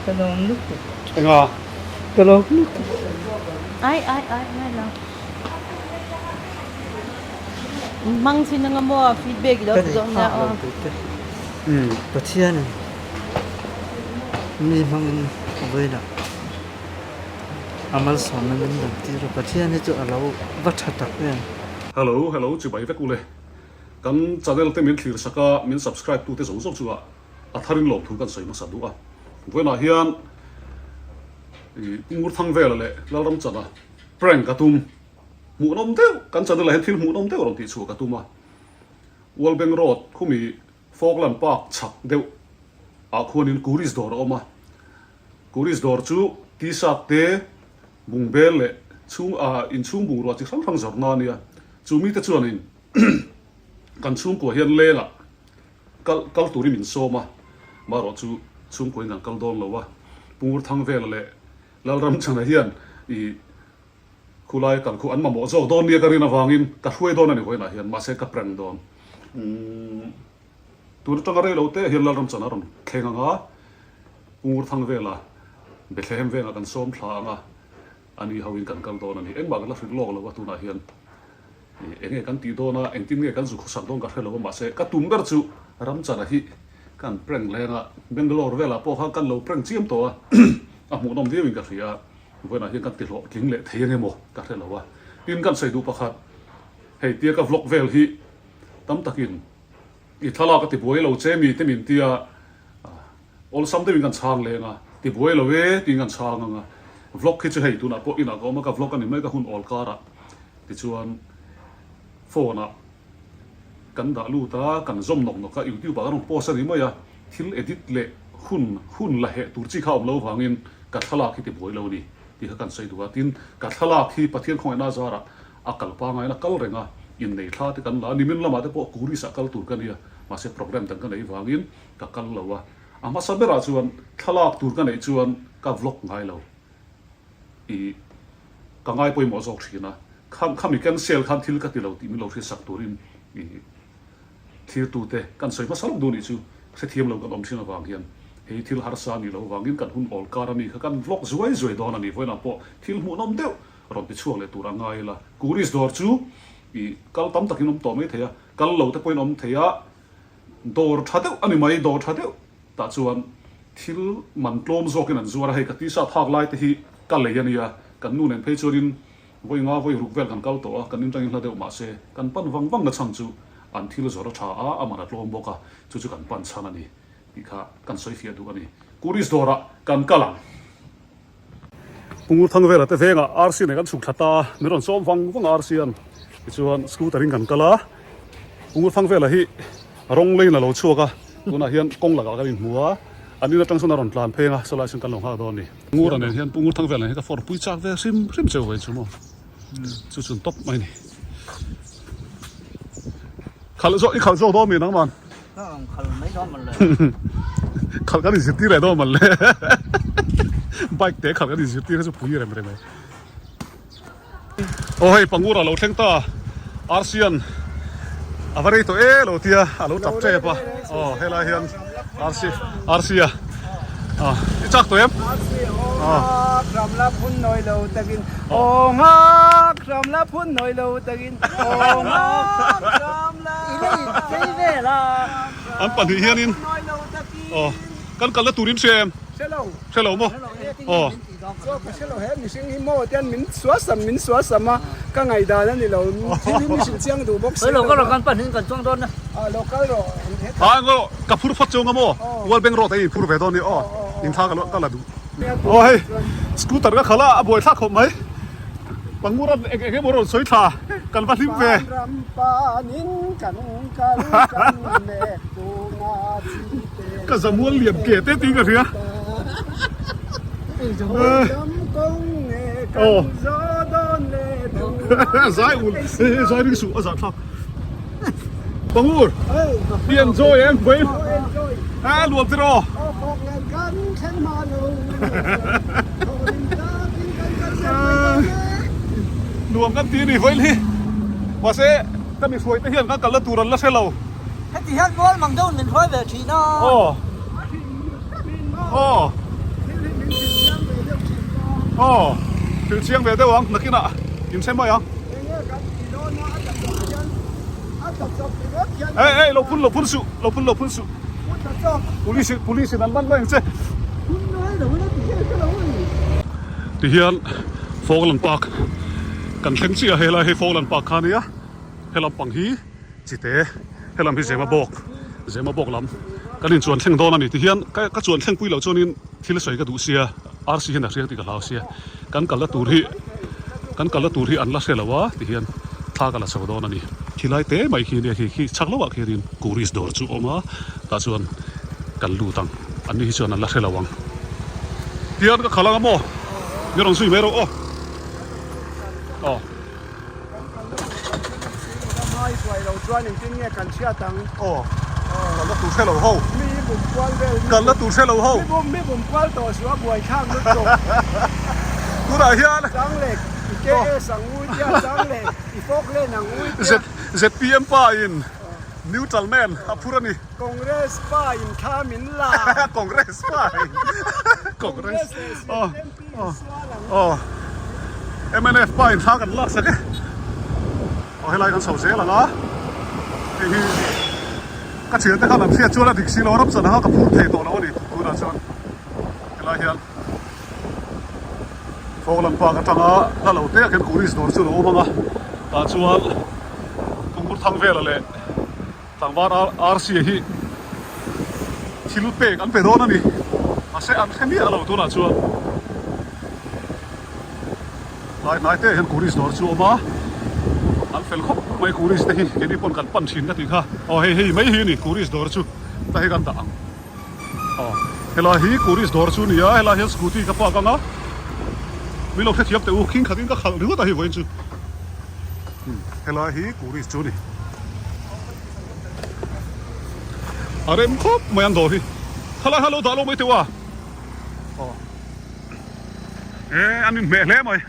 Ka lawm lutuk. Enga? Ka lawm lutuk. Ai ai ai ngai lo. Hmang chin anga maw feedback i lo Ka ti nei dawn nia phak aw. lo tur te. Pathianin mi hmangin vawiinah a malsawmna min dam tir a, Pathian hi chu a lo va tha tak em. Hello hello chibai vek ule. Kan channel te min thlir sak a, min subscribe tute zawng zawng chungah a tharin lawmthu kan sawi hmasa duh a. Vawiinah hian i Ngurthangvela leh Lalramchana prank a tum hmuhnawm deuh, kan channel ah hian thil hmuhnawm deuh rawn tihchhuah ka tum a. Wallbank Road khumi Falkland Park chhak deuh ah khuanin Kuris dawr a awm a. Kuris dawr chu T-shirt te, bungbel leh chhung ah inchhung bungrua chi hrang hrang zawrhna a nia. Chu mite chuanin kan chhungkua hian lengah kal kal turin min sawm a, marawh chu chhungkuain kan kal dawn lo a. Pungurthangvela leh Lalramchhana hian i khulai kal khu an mamawh zawk dawn nia ka rin avangin ka hruai dawn a ni vawiinah hian, mahse ka prank dawn. Umm tun atanga rei lo te hian Lalramchhana a rawn thleng ang a, Pungurthangvela Bethlehem vengah kan sawm thla ang a, ani hoin kan kal dawn a ni. Engmah ka la hrilh lawk lo a tunah hian. Enge kan tih dawn a, engtin nge kan zu khawsak dawn ka hre lo a, mahse ka tum ber chu Ramchana hi kan prank leng a, Bangalore velah pawh khan kan lo prank chiam tawh a, a hmuhnawm viau in ka hria a, vawiinah hian kan ti hlawhtling leh thei enge maw ka hre lo a, tin kan sawi duh pakhat, hei tia ka vlog vel hi tam takin i thlalak a ti buai lo che mi te min tia, Awlsam deuhin kan chhang leng a, ti buai lo e tiin kan chhang ang a, vlog hi chu hei tunah pawh inah ka awm a, ka vlog a ni mai ka hun awl karah tichuan phone ah kan dah lut a, kan zawm nawk nawk a, youtube ah kan rawn post a ni mai a, thil edit leh hun hun la heh tur chi kha a awm lo vangin ka thlalak hi ti buai lo a ni tih kha kan sawi duh a, tin ka thlalak hi Pathian khawngaihna zarah a kal pangaiin a kal reng a, innei thla te kan la a, nimin lamah te pawh Kuris ah kal tur ka nia, mahse program dang ka neih vangin Ka kal lo a, a hmasa berah chuan thlalak tur ka neih chuan ka vlog ngai lo. I ka ngai pawimawh zawk thin a, kha khami cancel khan thil ka ti lo tih min lo hriatsak turin i thirtute kan sawi hmasa lawk duh nih chu hrethiam lo kan awm thin avang hian hei thil harsa a nih loh avangin kan hun awl kar ami kha kan vlog zuai zuai dawn a ni. Vawiinah pawh thil hmuhnawm deuh rawn ti chhuak leh tur a ngai ila. Kuris dawr chu i kal tam takin awm tawh mai thei a, kal lo te pawhin awm thei a. Dawr tha deuh a ni mai, dawr tha deuh tah chuan thil man tlawm zawkin an zuar a, hei ka t-shirt hak lai te hi ka lei a nia, kan nu nen phei chuanin vawi nga vawi ruk vel kan kal tawh a, kan intangin hla deuh mahse kan pan vang vang na chhan chu an thil zawrh a tha a, a man a tlawm bawk a, chu chu kan pan chhan a ni tih kha kan sawi fiah duh a ni. Kuris dawrah kan kal ang. Pungurthangvela te vengah RC nen kan chhuk thla ta a, min rawn sawm vang vang a RC an tichuan scooter in kan kal a, Pungurthangvela hi rawng leiin a lo chhuak a, tunah hian kawng lakah kan inhmu a, an in atang sawn a rawn tlan pheng a, sawlai sawn kan lo nghak dawn a ni. Ngura nen hian Pungurthangvela nen hian ka fawr pui chak ve hrim hrim cheu ve chu maw, chu chun tawp mai a ni. Khalh zawk i khalh zawk dawn mi nangman? Khalh mai dawn mawn le. Khalh kan inzirtir leh dawn mawn le. Bike te khalh kan inzirtir kha chu pui rem rem e. Aw hei Pangur a lo thleng ta. Arsian a va rei tawh e lo tia a lo tap tep a. Aw helai hian Arsi Arsia a i chak tawh em? Aw ngak ram la phun nawi lo takin aw ngak ram la phun nawi lo takin aw ngak ram la An pahnih hianin aw kan kalna turin hria em? Hre lo. Hre lo maw? Aw. Chaw ka hre lo he mihring hi maw tian min suasam min suasam a ka ngaihdan a ni lo thil hi mi hrilh chiang duh bawk si lo ka kan pan hin kan chuang dawn a. A lo kal rawh Ha ngo ka phur phawt chuang a maw World Bank road a in phur ve dawn ni aw in thla ka lo ka la duh. Aw hei scooter ka khalh a a buai thlak khawp mai Pangur a eng eng emaw rawn sawi thla kan va hlim ve. Ram panin kan kal kan lek tunga chi te. Ka zamual lian ke te tiin ka hria. Zai ul zai ring suh a zah thlak. Pangur i enjoy em vawi a luam te rawh. Nuam kan ti a ni vawi hi mahse ka mi hruai te hian kan kalna tur an la hre lo. Heti hian mual mang deuhin min hruai ve thin a. Aw. Aw. Aw, hrilh chiang ve deuh ang, nakinah inchhe mai ang. Ei ei, lo phun lo phun suh, lo phun lo phun suh. Police police in an man mai ang che. Tihian Falkland Park kan thleng chiah a, helai hi Falkland Park kha a nia, helam pang hi Chite, helam hi Zema bawk, Zema bawk lam kan inchuan thleng dawn a ni. Tihian ka ka chuan thlengpui loh chuanin thil sawi ka duh sia, RC hian a hriang tih ka hlau sia, kan kalna tur hi kan kalna tur hi an la hre lo a tihian thla ka la chho dawn a ni. Khilai te mai khi nia khi khi chhak lohah khianin Kuris dawr chu a awm a, tah chuan kan lut ang, anni hi chuan an la hre lo ang. Tihian ka khalh ang a maw? Mi rawn zui mai rawh aw. Aw. Kan kalna tur kan hre bawk si lo va, hmai hruai lo chuan engtin nge kan chhiat ang? Aw, kalna tur hre lo ho. Mi i bum kual vel. Kalna tur hre lo ho. Mi bum, mi bum kual tawh suh a buai thlak lutuk. Tunah hian. Chang leh i KS ang ui tia, chang leh i Falkland ang ui tia. ZPM pa in neutral man a phur a ni. Congress pa in thla min la. Congress pa in. Congress leh ZMP in sual ang. Aw. Mnf pa in thla kan lak sak e. Aw helai kan chho zel ang a. Hei hi ka thian te khan an hriat chuan a dik si lo a ram chan anga ka phur thei tawh lo a ni tunah chuan helai hian Falkland Park atanga hla lo te ah khian Kuris dawr chu a lo awm ang a tah chuan Tungur thang vela leh Tlangval Arsia hi thil pek an pe dawn a ni. Mahse an hre miah lo tunah chuan tlai hnai te ah hian Kuris dawr chu a awm a, an fel khawp mai Kuris te hi keini pawn kan pan thin ka tih kha. Aw hei hei mai hi a ni Kuris dawr chu ta hi kan dah ang. Aw helai hi Kuris dawr chu a ni a, helai hian scooty ka park ang a, min lo hrethiam teh u khing khatin ka khalh ringawt a hei vawiin chu. Helai hi Kuris chu a ni. A rem khawp mai an dawr hi. Khalai kha lo dah lo mai teuh a. Aw. E an inhmeh hle mai.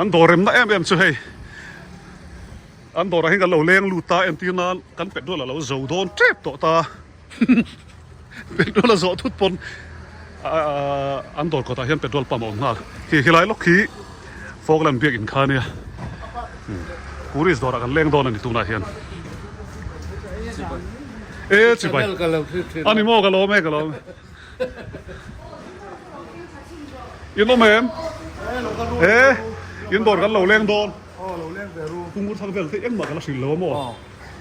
An dawr remna em em chu hei. An dawrah hian kan lo leng lut ta entir nan kan petrol a lo zo dawn tep tawh ta. Petrol a zawh thut pawn an dawr kawtah hian petrol pump a awm nghal. Khi khilai lawk khi Falkland biak in kha ania. Kuris dawrah kan leng dawn a ni tunah hian. E chibai. Ani maw ka lawm e ka lawm e. In awm em? E in dawr kan lo leng dawn. Pungur thang vel te engmah ka la hrilh lo a maw?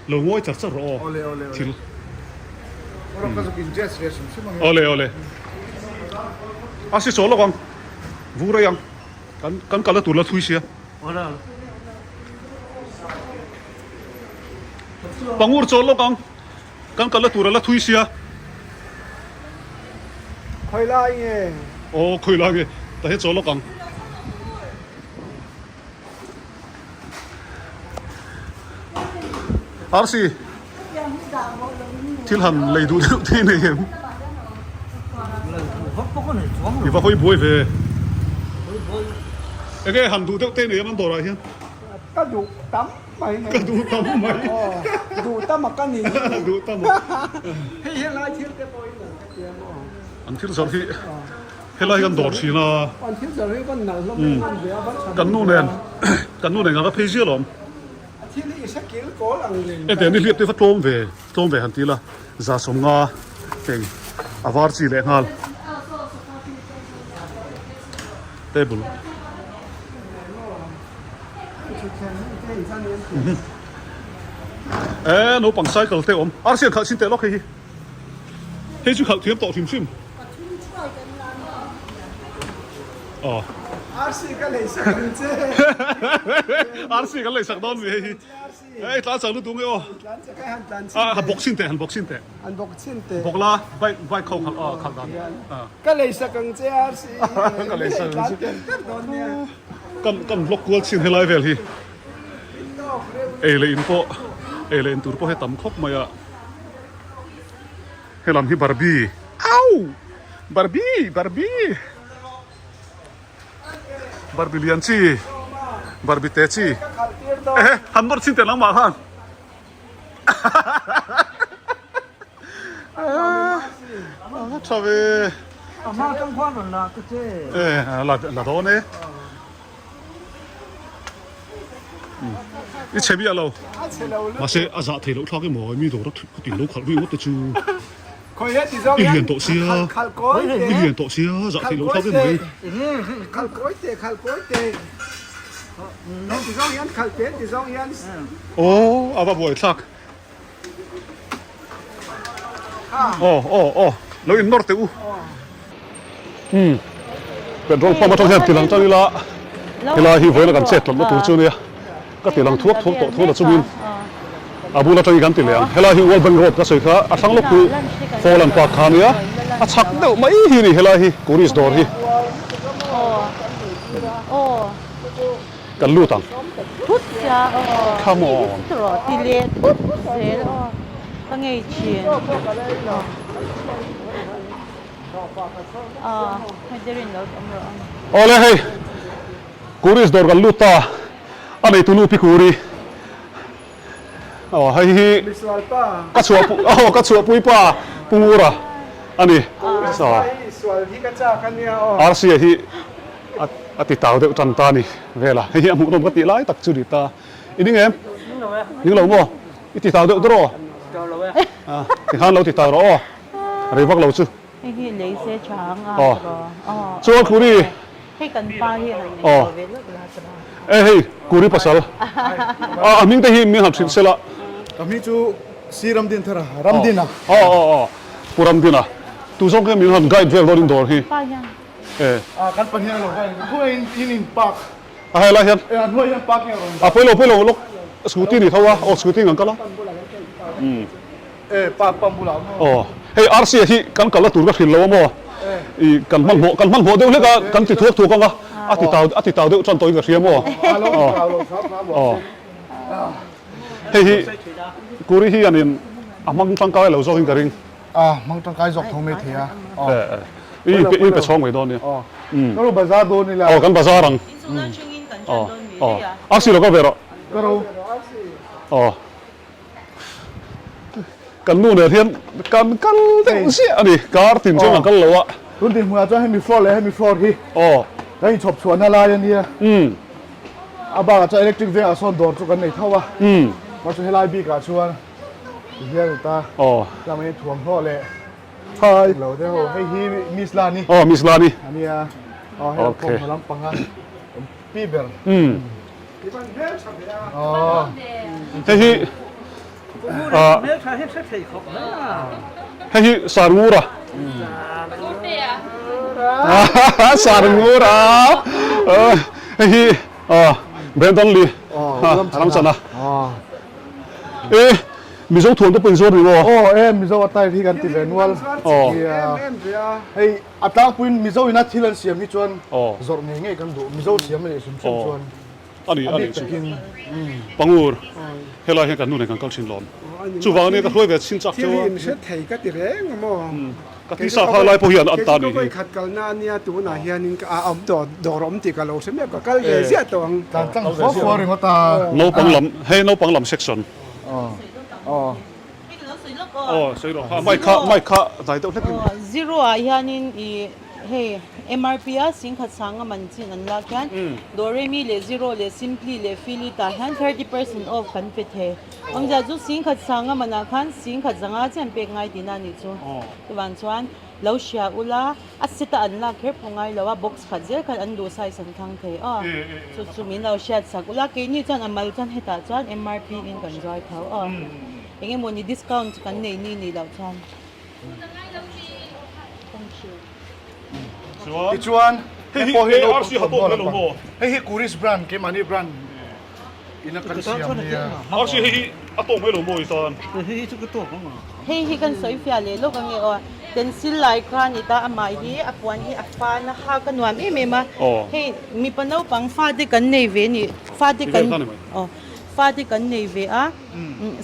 Lo ngawi char char rawh aw. Thil. Awle awle. A si chaw lawk ang. Vur ei ang. Kan kan kalna tur la thui sia. Pangur chaw lawk ang. Kan kalna tur a la thui sia. Khawi lai nge? Aw khawi lai nge? Ta hi chaw lawk ang. Arsi thil han lei duh deuh te nei em i va hawi buai ve enge han duh deuh te nei em an dawrah hian ka duh tam mai ka duh tam mai duh tam a ka ni duh tam hei helai thil te pawh in an ka tia maw an thil zawrh hi Helai kan dawr thin a. Kan nu nen kan nu nen ka phei zial awm. Ente ni hliap te va tlawm ve tlawm ve han ti la za 50 hei a var chi leh nghal table. E naupang cycle te awm arsian khalh chin teh lawk hei hi. Hei chu khalh thiam tawh hrim hrim. Aw. RC ka lei sak ang che. RC kan lei sak dawn mi hei hi. Hei tlan chak lutuk nge aw. Tlan chak ai han tlan chin teh. Ah bawk chin teh han bawk chin teh. Han bawk chin teh. Bawk la bike bike kho khalh aw khalh dan. Ka lei sak ang che RC. Ka lei sak ang che. Tlan ter ter dawn nia. Kan kan vlog kual chin helai vel hi. Ei leh in pawh ei leh in tur pawh hi tam khawp mai a. Helam hi Barbie au Barbie Barbie Barbie lian chi Barbie te chi ehe han nawr chin teh nangmah khan a tha ve. A hma tang khuan rawn la ta che. E la la dawn e. I chhe miah lo. Mahse a zah thei loh thlak emaw mi dawr a ka tih lo khalh rih ngawt te chu. I lian tawh sia, i lian tawh sia zah thei loh thlak emai. Aw a va buai thlak. Aw aw aw lo in nawr teh u. Umm petrol pump atang hian tilang tang ila helai hi vawiin a kan chet tlawmna tur chu ania ka tilang thuak thuak tawh thu la chungin a bul atangin kan ti leh ang helai hi World Bank Road ka sawi kha a hrang lawk chu Folland Park kha ania a chhak deuh mai hi a ni helai hi Kuris dawr hi kan lut ang come on. Awle hei Kuris dawr kan lut ta a neitu nu pi Kuri aw hei hi ka chhuah aw ka chhuah pui pa Pu Ngura a ni Rca hi a ti tau deuh tan ta a ni vela hei hi a hmuhnawm ka tih lai tak chu ni ta i ning em ning lo maw i ti tau deuh dur aw tikhan lo ti tau rawh aw. Rei vak lo chu. Hei hi lei se tha ang a tiraw. Aw. Chuan Kuri. Hei kan pa hi han nei tawh ve lawk la tiraw. E hei Kuri pasal. A a hming te hi min han hrilh se la. Ka hming chu Si Ramdinthara, Ramdina. Aw aw aw Pu Ramdina. Tu zawng hian min han guide vel dawn in dawr hi. Pa hian. E. A kan pahnih a lo guide. Khawngaih in in in park. A helai hian. E a hnuai hian parking a rawn dah. A pawilo pawilo lawk scooty ni tho a aw scooty in kan kal a. Umm. E park pump bulah maw? Aw hei RC hi kan kalna tur ka hrilh lo a maw? I kan hmanhmawh kan hmanhmawh deuh hlek a kan ti thuak thuak ang a a ti tau a ti tau deuh tan tawhin ka hria maw? Aw hei hi Kuri hi hianin a hmang tangkai lo zawkin ka ring. A hmang tangkai zawk tho mai thei a. E e i i pe chhawng mai dawn nia. Ka ro bazar dawn ila. Aw kan bazar ang. Aw aw RC lo kal ve rawh. Ka ro. Aw. Kan nu nen hian kan kal deuh ziah a ni, kar tin chuan kan kal lo a. Tun dinhmunah chuan hemi floor leh hemi floor hi kan inchhawp chhuahna lai a nia. A bakah chuan electric vengah sawn dawr chu kan nei tho a, mahse helai bikah chuan tihian a ni ta. Tlangah hian thuamhnaw leh lo te ho, hei hi Miss Lani. Aw Miss Lani. A nia, aw hei a thawmhnaw lampanga pi ber. Hei hi hei hi Sarngura Sarngura hei hi Brandon Lee Ramchana e Mizo thuam te pawh inzuar ni maw? Aw e Mizo attire hi kan ti ve nual. Hei A tlangpuiin Mizo ina thil an siam hi chuan zawrh ngei ngei kan duh. Mizo siam a nih hrim hrim chuan a bik takin. Pangur, helai hian kan nu nen kan kal thin lawm. Chuvang ania ka hruai ve chin chak cheu a. Thil hi in hre thei ka ti reng a maw? Ka tisa kha lai pawh hian an ta nih hi. Kei chu ka vawikhat kalna ania tunah hianin a awm tawh dawr awm tih ka lo hre miah ka kal ve ziah tawh ang. Tlan tlang fua fua ringawt a. Naupang lam, hei naupang lam section. Aw sawi rawh kha mic kha mic kha dai deuh hlek in. Zero ah hianin i hei MRP a singkhat sanga man chin an lak hian Doremi leh Zero leh Simply leh Philly tah hian 30% off kan pe thei. Awmzia chu singkhat sanga manah khan singkhat zanga chian pek ngai tihna a nih chu. Chuvang chuan lo hria ula a set a an lak kher pawh ngai lo a box khat zel khan an duh size an thlang thei aw. Chu chu min lo hriat sak ula keini chuan a mal chuan hetah chuan MRP in kan zuar tho aw. Eng emaw ni discount kan nei ni nih loh chuan. Tichuan hei pawh hi naupang thawmhnaw lampang hei hi Kuris brand keimahni brand ina kan siam nia. RC hei hi a tawk mai lo maw i tan? Hei hi chu ka tawk ang a. Hei hi kan sawi fiah leh lawk ange aw. Pencil lai kha a ni ta amah hi a puan hi a fan a hak a nuam em em a. Hei mipa naupang fate kan nei ve ni fate kan aw. Fate kan nei ve a,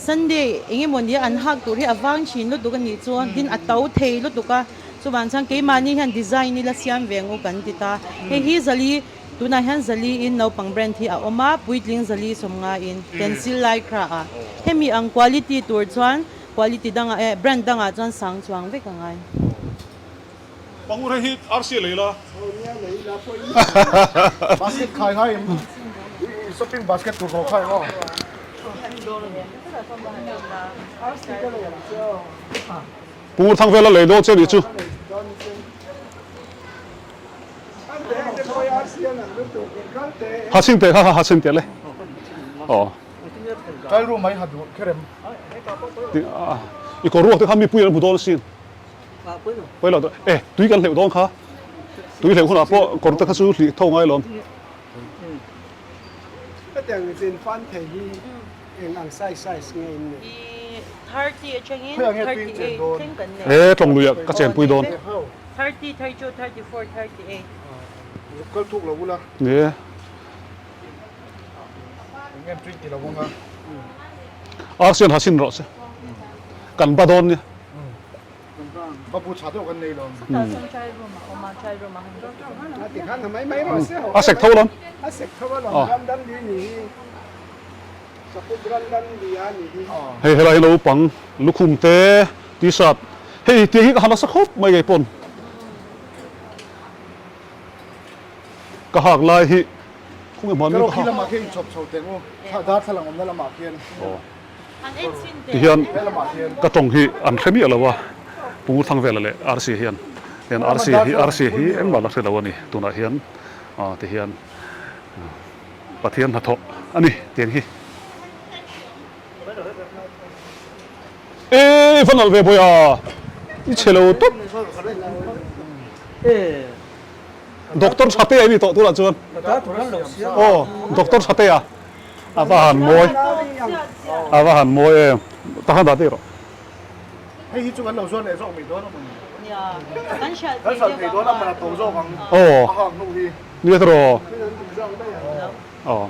Sunday eng emaw nia an hak tur hi a vang thin lutuk a nih chu, tin a to thei lutuk a, chuvang chuan keimahni hian design ila siam ve ang u kan ti ta. Hei hi Zali, tunah hian Zali in naupang brand hi a awm a, puitling Zali sawmnga in pencil lycra a, hemi ang quality tur chuan quality dangah eh brand dangah chuan sang chuang vek a ngai. Pangur hei hi arsi lei la. Basket khai ngai em? I shopping basket tur ho khai maw? Pangur thang vela lei dawn che nih chu. Ha chhin teh kha ha chhin teh le. Aw. Trial room mai ha duh kher em? I kawr ruak te kha mi pui an hmu dawn asin. Pawi lo e tui kan hleuh dawn kha tui hleuh hunah pawh kawr te kha chu hlih tho ngai lawm. Hetiang zin fan thei hi eng ang size size nge in nei? I 30 atangin Khawiah nge tui in chen 38 dawn? thleng kan nei. E tlawng luiah ka chen pui dawn. 30, 32, 34, 38. Zuk kal thuk lo ula. Ni e. Eng em tui ti lo anga. Arsian ha sin rawh se. Kan ba dawn nia. A sek tho lawm. Hei helai hi naupang lukhum te t-shirt hei tiang hi ka ha nasa khawp mai ngei pawn ka hak lai hi khawnge hmanni ka hak. Tihian ka tawng hi an hre miah lo a, Pu Thangvela leh Rc hian hian Rc hi Rc hi engmah la hre lo a ni tunah hian ah tihian Pathian hnathawh a ni tiang hi. E va nalh ve bawi a, i chhe lo tawp. Doctor Thatea i ni tawh tunah chuan. Aw Doctor Thatea. A va han mawi, a va han mawi em. Ta khan dah tih rawh. Hei hi chu kan lo zuar leh zawk mai dawn a mawni. Kan hralh thei dawn a man a to zawk ang. Aw. A hak hnu hi. Nia tawh rawh. Aw.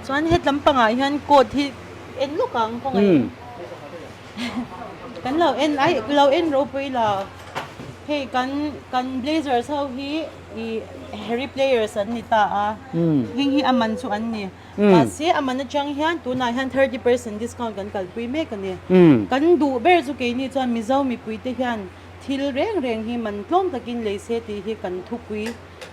Chuan het lampangah hian coat hi en lawk ang kawngah. Kan lo en ai lo en ropui la. Hei kan kan blazers ho hi i Harry players an ni ta a heng hi a man chu an ni mahse a man atang hian tunah hian 30% discount kan kalpui mek a ni kan duh ber chu keini chuan Mizo mipui te hian thil reng reng hi man tlawm takin lei se tih hi kan thupui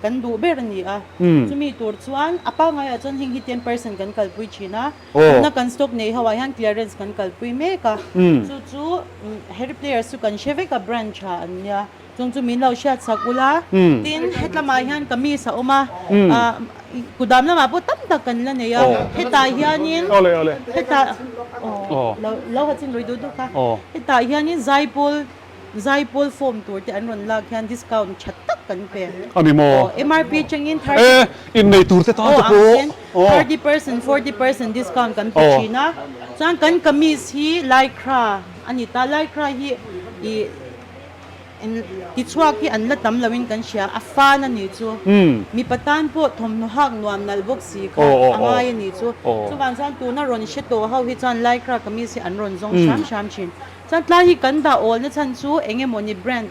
kan duh ber a ni a chumi tur chuan a pangaiah chuan heng hi 10% kan kalpui thin a tuna kan stock nei ho ah hian clearance kan kalpui mek a chu chu Harry players chu kan hre vek a branch ah an nia. Chung chu min lo hriat sak ula, tin hetlamah hian kamis a awm a, kudam lamah pawh tam tak kan la nei a, hetah hianin hetah aw lo ha chin lui duh duk a, hetah hianin zaipawl zaipawl form tur te an rawn lak hian discount tha tak kan pe. A ni maw? Aw MRP atangin 30 innei tur te tan te pawh 30% 40% discount kan pe thin a, chuan kan kamis hi lycra a ni ta, lycra hi ih. Tichhuak hi an la tam loin kan hria, a fan a nih chu. Mipa tan pawh thawmhnaw hak nuam nalh bawk si kha a ngai a nih chu. Chuvang chuan tuna rawn hre tawh ho hi chuan Lycra kamis hi an rawn zawng hram hram thin. Chuan tlai hi kan dah awlna chhan chu eng emawni brand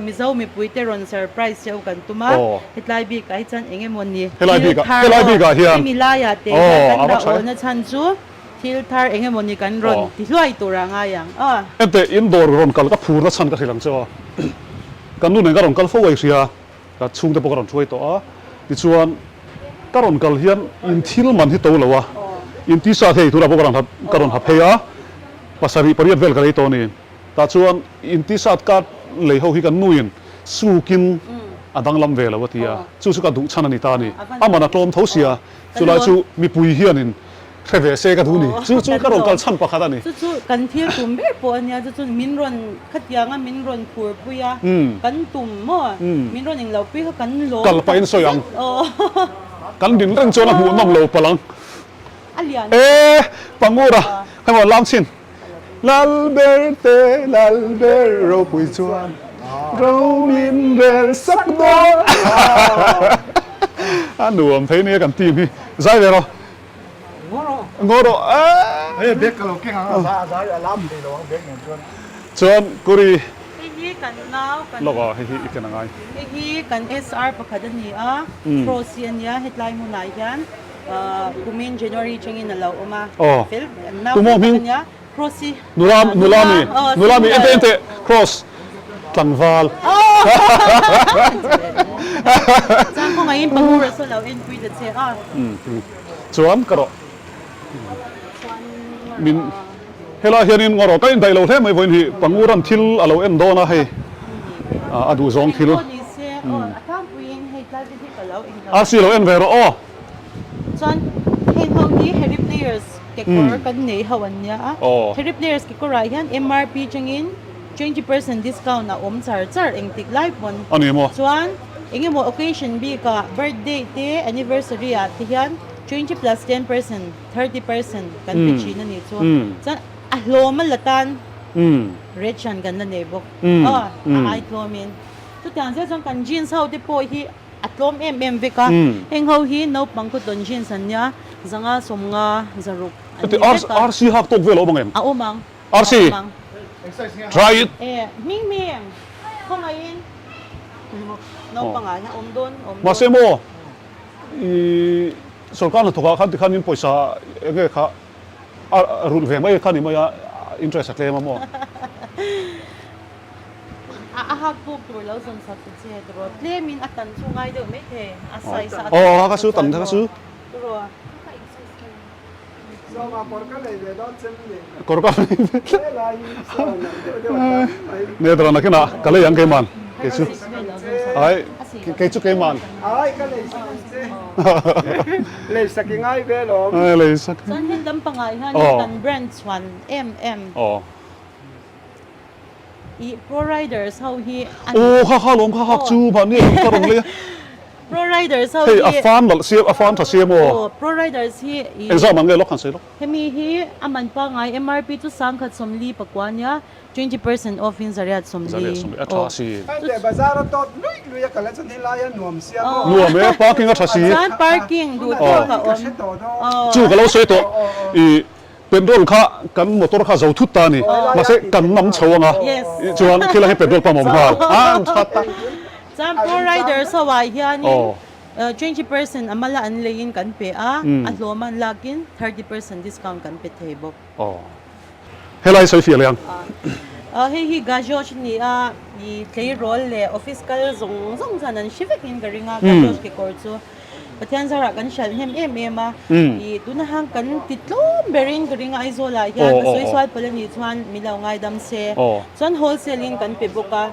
Mizo mipuite rawn surprise cheu kan tum a, hetlai bikah hi chuan eng emawni thil thar aw hemi laiah te hian kan dah awlna chhan chu. Thil thar eng emaw ni kan rawn ti hluai tur a ngai ang aw. Enteh, in dawr rawn kal ka phur na chhan ka hrilh ang che aw. Kan nu nen ka rawn kal fo a i hria, ka chhungte pawh ka rawn hruai tawh a. Tichuan, ka rawn kal hian in thil man hi to lo a, in t-shirt hei tunah pawh ka rawn ha ka rawn ha phei a, pasarih pariat vel ka lei tawh a ni. Tah chuan in t-shirt ka lei ho hi kan nuin sukin a danglam ve lo a ti a, chu chu ka duh chhan a ni ta a ni. A man a tlawm tho sia, chulai chu mipui hianin Hre ve se ka duh ni. Chu chu ka rawn kal chhan pakhat a ni. Chu chu kan thil tum ber pawh a nia. Chu chu min rawn khatianga min rawn phurpui a, kan tum maw? Min rawn englo pui kha kan lawm Kal pahin sawi ang. Kan din reng chuan a hmuh nawm lo palh ang. A lian. E, Pangura, hei maw lam chhin. Lalberte, Lalber ropui chuan ro min rel sak dawn. A nuam thei nia kan team hi. Zai ve rawh. Ngaw rawh Hei bag ka lo keng ang a zai a zai a lam thei lo ang bag nen chuan. Chuan Kuri. Hei hi kan nau kan. Lawk a hei hi i ken a ngai. Hei hi kan SR pakhat a ni a, Cross hi a nia hetlai hmunah hian kumin January atangin a lo awm a. Fel nau fel tak a nia Cross hi. Nula nula mi nula mi ente ente Cross tlangval. Chuan kawngaihin pahur a saw lo enpui ta che a. Chuan ka rawh. Min helai hianin ngaw rawh ka indaih lo hle mai vawiin hi Panguran thil a lo en dawn a hei a duh zawng thil. Arsi lo en ve rawh aw. Chuan heng ho hi Harry Players kekawr kan nei ho an nia a. Harry Players kekawr ah hian MRP changin 20% discount a awm char char engtik lai pawn. A ni maw? Chuan engemaw occasion bikah birthday te anniversary ah te hian 20 plus 10%, 30% kan pe thin a nih chu. Chuan a hlawm a la tan ration kan la nei bawk a, a ai tlawmin. Chutiang zel chuan kan jeans ho te pawh hi a tlawm em em vek a. Heng ho hi naupang cotton jeans an nia, zanga 50 zaruk an ni vek a. RC hak tawk vel a awm ang em? A awm ang. RC, try it. E, hming hming, khawngaihin naupangah hian awm dawn, awm dawn. Mahse maw, i sorkar hnathawkah khan tikhanin pawisa eng nge kha a rulh ve mai kha ni mai a, interest a tlem a maw? A hak buk tur lo zawn sak ta che tiraw, tlemin a tan chu ngai deuh mai thei, a size a Aw, kha chu tan kha chu. Tiraw. Sawma kawr ka lei ve dawn chem ni. Kawr ka lei ve. Ne dara nakinah ka lei ang keiman kei chu. Ai kei chu keiman. Ai ka lei sak ang che. Lei sak i ngai ve lawm. Ai lei sak. Chuan heng lam pangah hian kan brand chhuan em em. Aw. I Pro Riders ho hi an. Aw kha kha lawm kha hak chu mahni a ka rawn lei a. Pro Riders ho hi. Hei a fan lalh siam a fan tha siam aw. Aw Pro Riders hi i. Engzah man nge lawk han sawi lawk. Hemi hi a man pangai MRP chu 1044 a nia 20% off in 140. 140 a tha si. Hei bazar a tawt luih luih a kal a chuan helai a nuam sia maw. Nuam e parking a tha si. Chuan parking duh tawk a awm. Chu ka lo sawi tawh i Petrol kha kan motor kha zo thut ta a ni. Mahse kan nam chho ang a, chuan khilai hi petrol pump a awm nghal. A tha tak. Chuan Pro Riders ho ah hianin 20% a mala an leiin kan pe a, a hlawm an lakin 30% discount kan pe thei bawk. Helai sawi fiah leh ang. Hei hi Gajosh a ni a, i tleirawl leh office kal zawng zawng chuan an hre vekin ka ring a, Gajosh kekawr chu. Pathian zarah kan hralh hnem em em a, i tuna hang kan ti tlawm berin ka ring a Aizawlah hian ka sawi sual palh a nih chuan min lo ngaidam se, chuan wholesale in kan pe bawk a,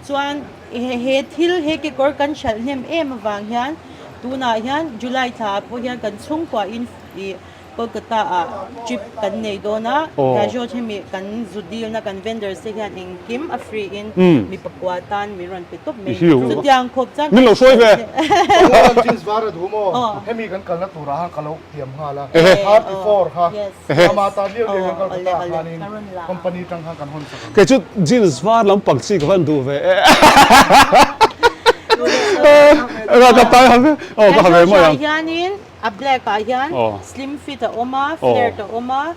chuan he thil he kekawr kan hralh hnem em avang hian tunah hian July thla ah pawh hian kan chhungkua in i Kolkata ah trip kan nei dawn a, Gajoj hemi kan zu deal na kan vendors te hian engkim a free in mi pakua tan min rawn pe tawp mai. Chutiang khawp chuan Min lo hruai ve. Bangalore jeans var a duh maw? Hemi kan kalna turah khan ka lo thiam nghal a, 34 kha ama tan liau liau hian Kolkata ah khanin company tang khan kan hawn sak ang. Kei chu jeans var lampang chi ka van duh ve e. Ka tai ha ve. Aw ka ha ve mai ang. A black ah hian slim fit a awm a, flared a awm a,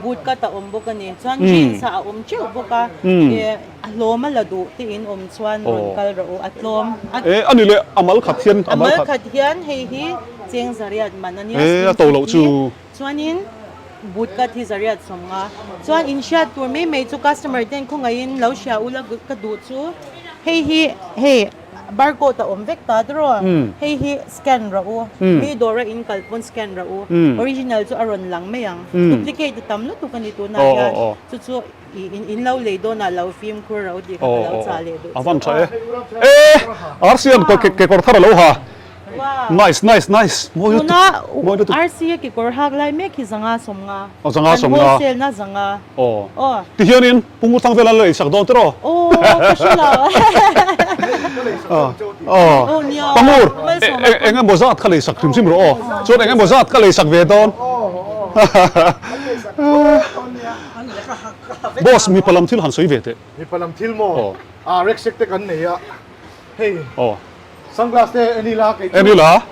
boot cut a awm bawk a ni. Chuan jeans ah a awm teuh bawk a, a hlawm a la duh te in awm chuan rawn kal rawh u, a tlawm. E a ni le, a mal khat hian a mal khat hian hei hi cheng zariat man a nia, slim fit hi. Chuanin boot cut hi zariat 50. Chuan in hriat tur mai mai chu customer ten khawngaihin lo hria ula ka duh chu hei hi hei. Barcode a awm vek ta tiraw? Hei hi scan rawh u. Mi dawr a in kal pawn scan rawh u. Original chu a rawn lang mai ang. Duplicate a tam lutuk a ni tunah hian. Chu chu i in lo lei dawnah lo fimkhur rawh u tih kha ka lo chah leh duh A van tha e. E! RC an kekawr thar a lo ha. Nice nice nice. Mawi lutuk. Tuna RC a kekawr hak lai mek hi zanga 50. Aw zanga 50. Kan wholesale na zanga. Aw. Ti hianin Pu Ngurthang vel an la eisak dawn tiraw? Aw, ka hre lo. Aw, Pa Ngur, eng emaw zat ka leisak hrim hrim rawh aw. Chuan eng emaw zat ka leisak ve dawn. Boss, mipa lam thil han sawi ve teh. Mipa lam thil maw? Ah, rucksack te kan nei a. Hei, sunglass te en ila kei chu. En ila.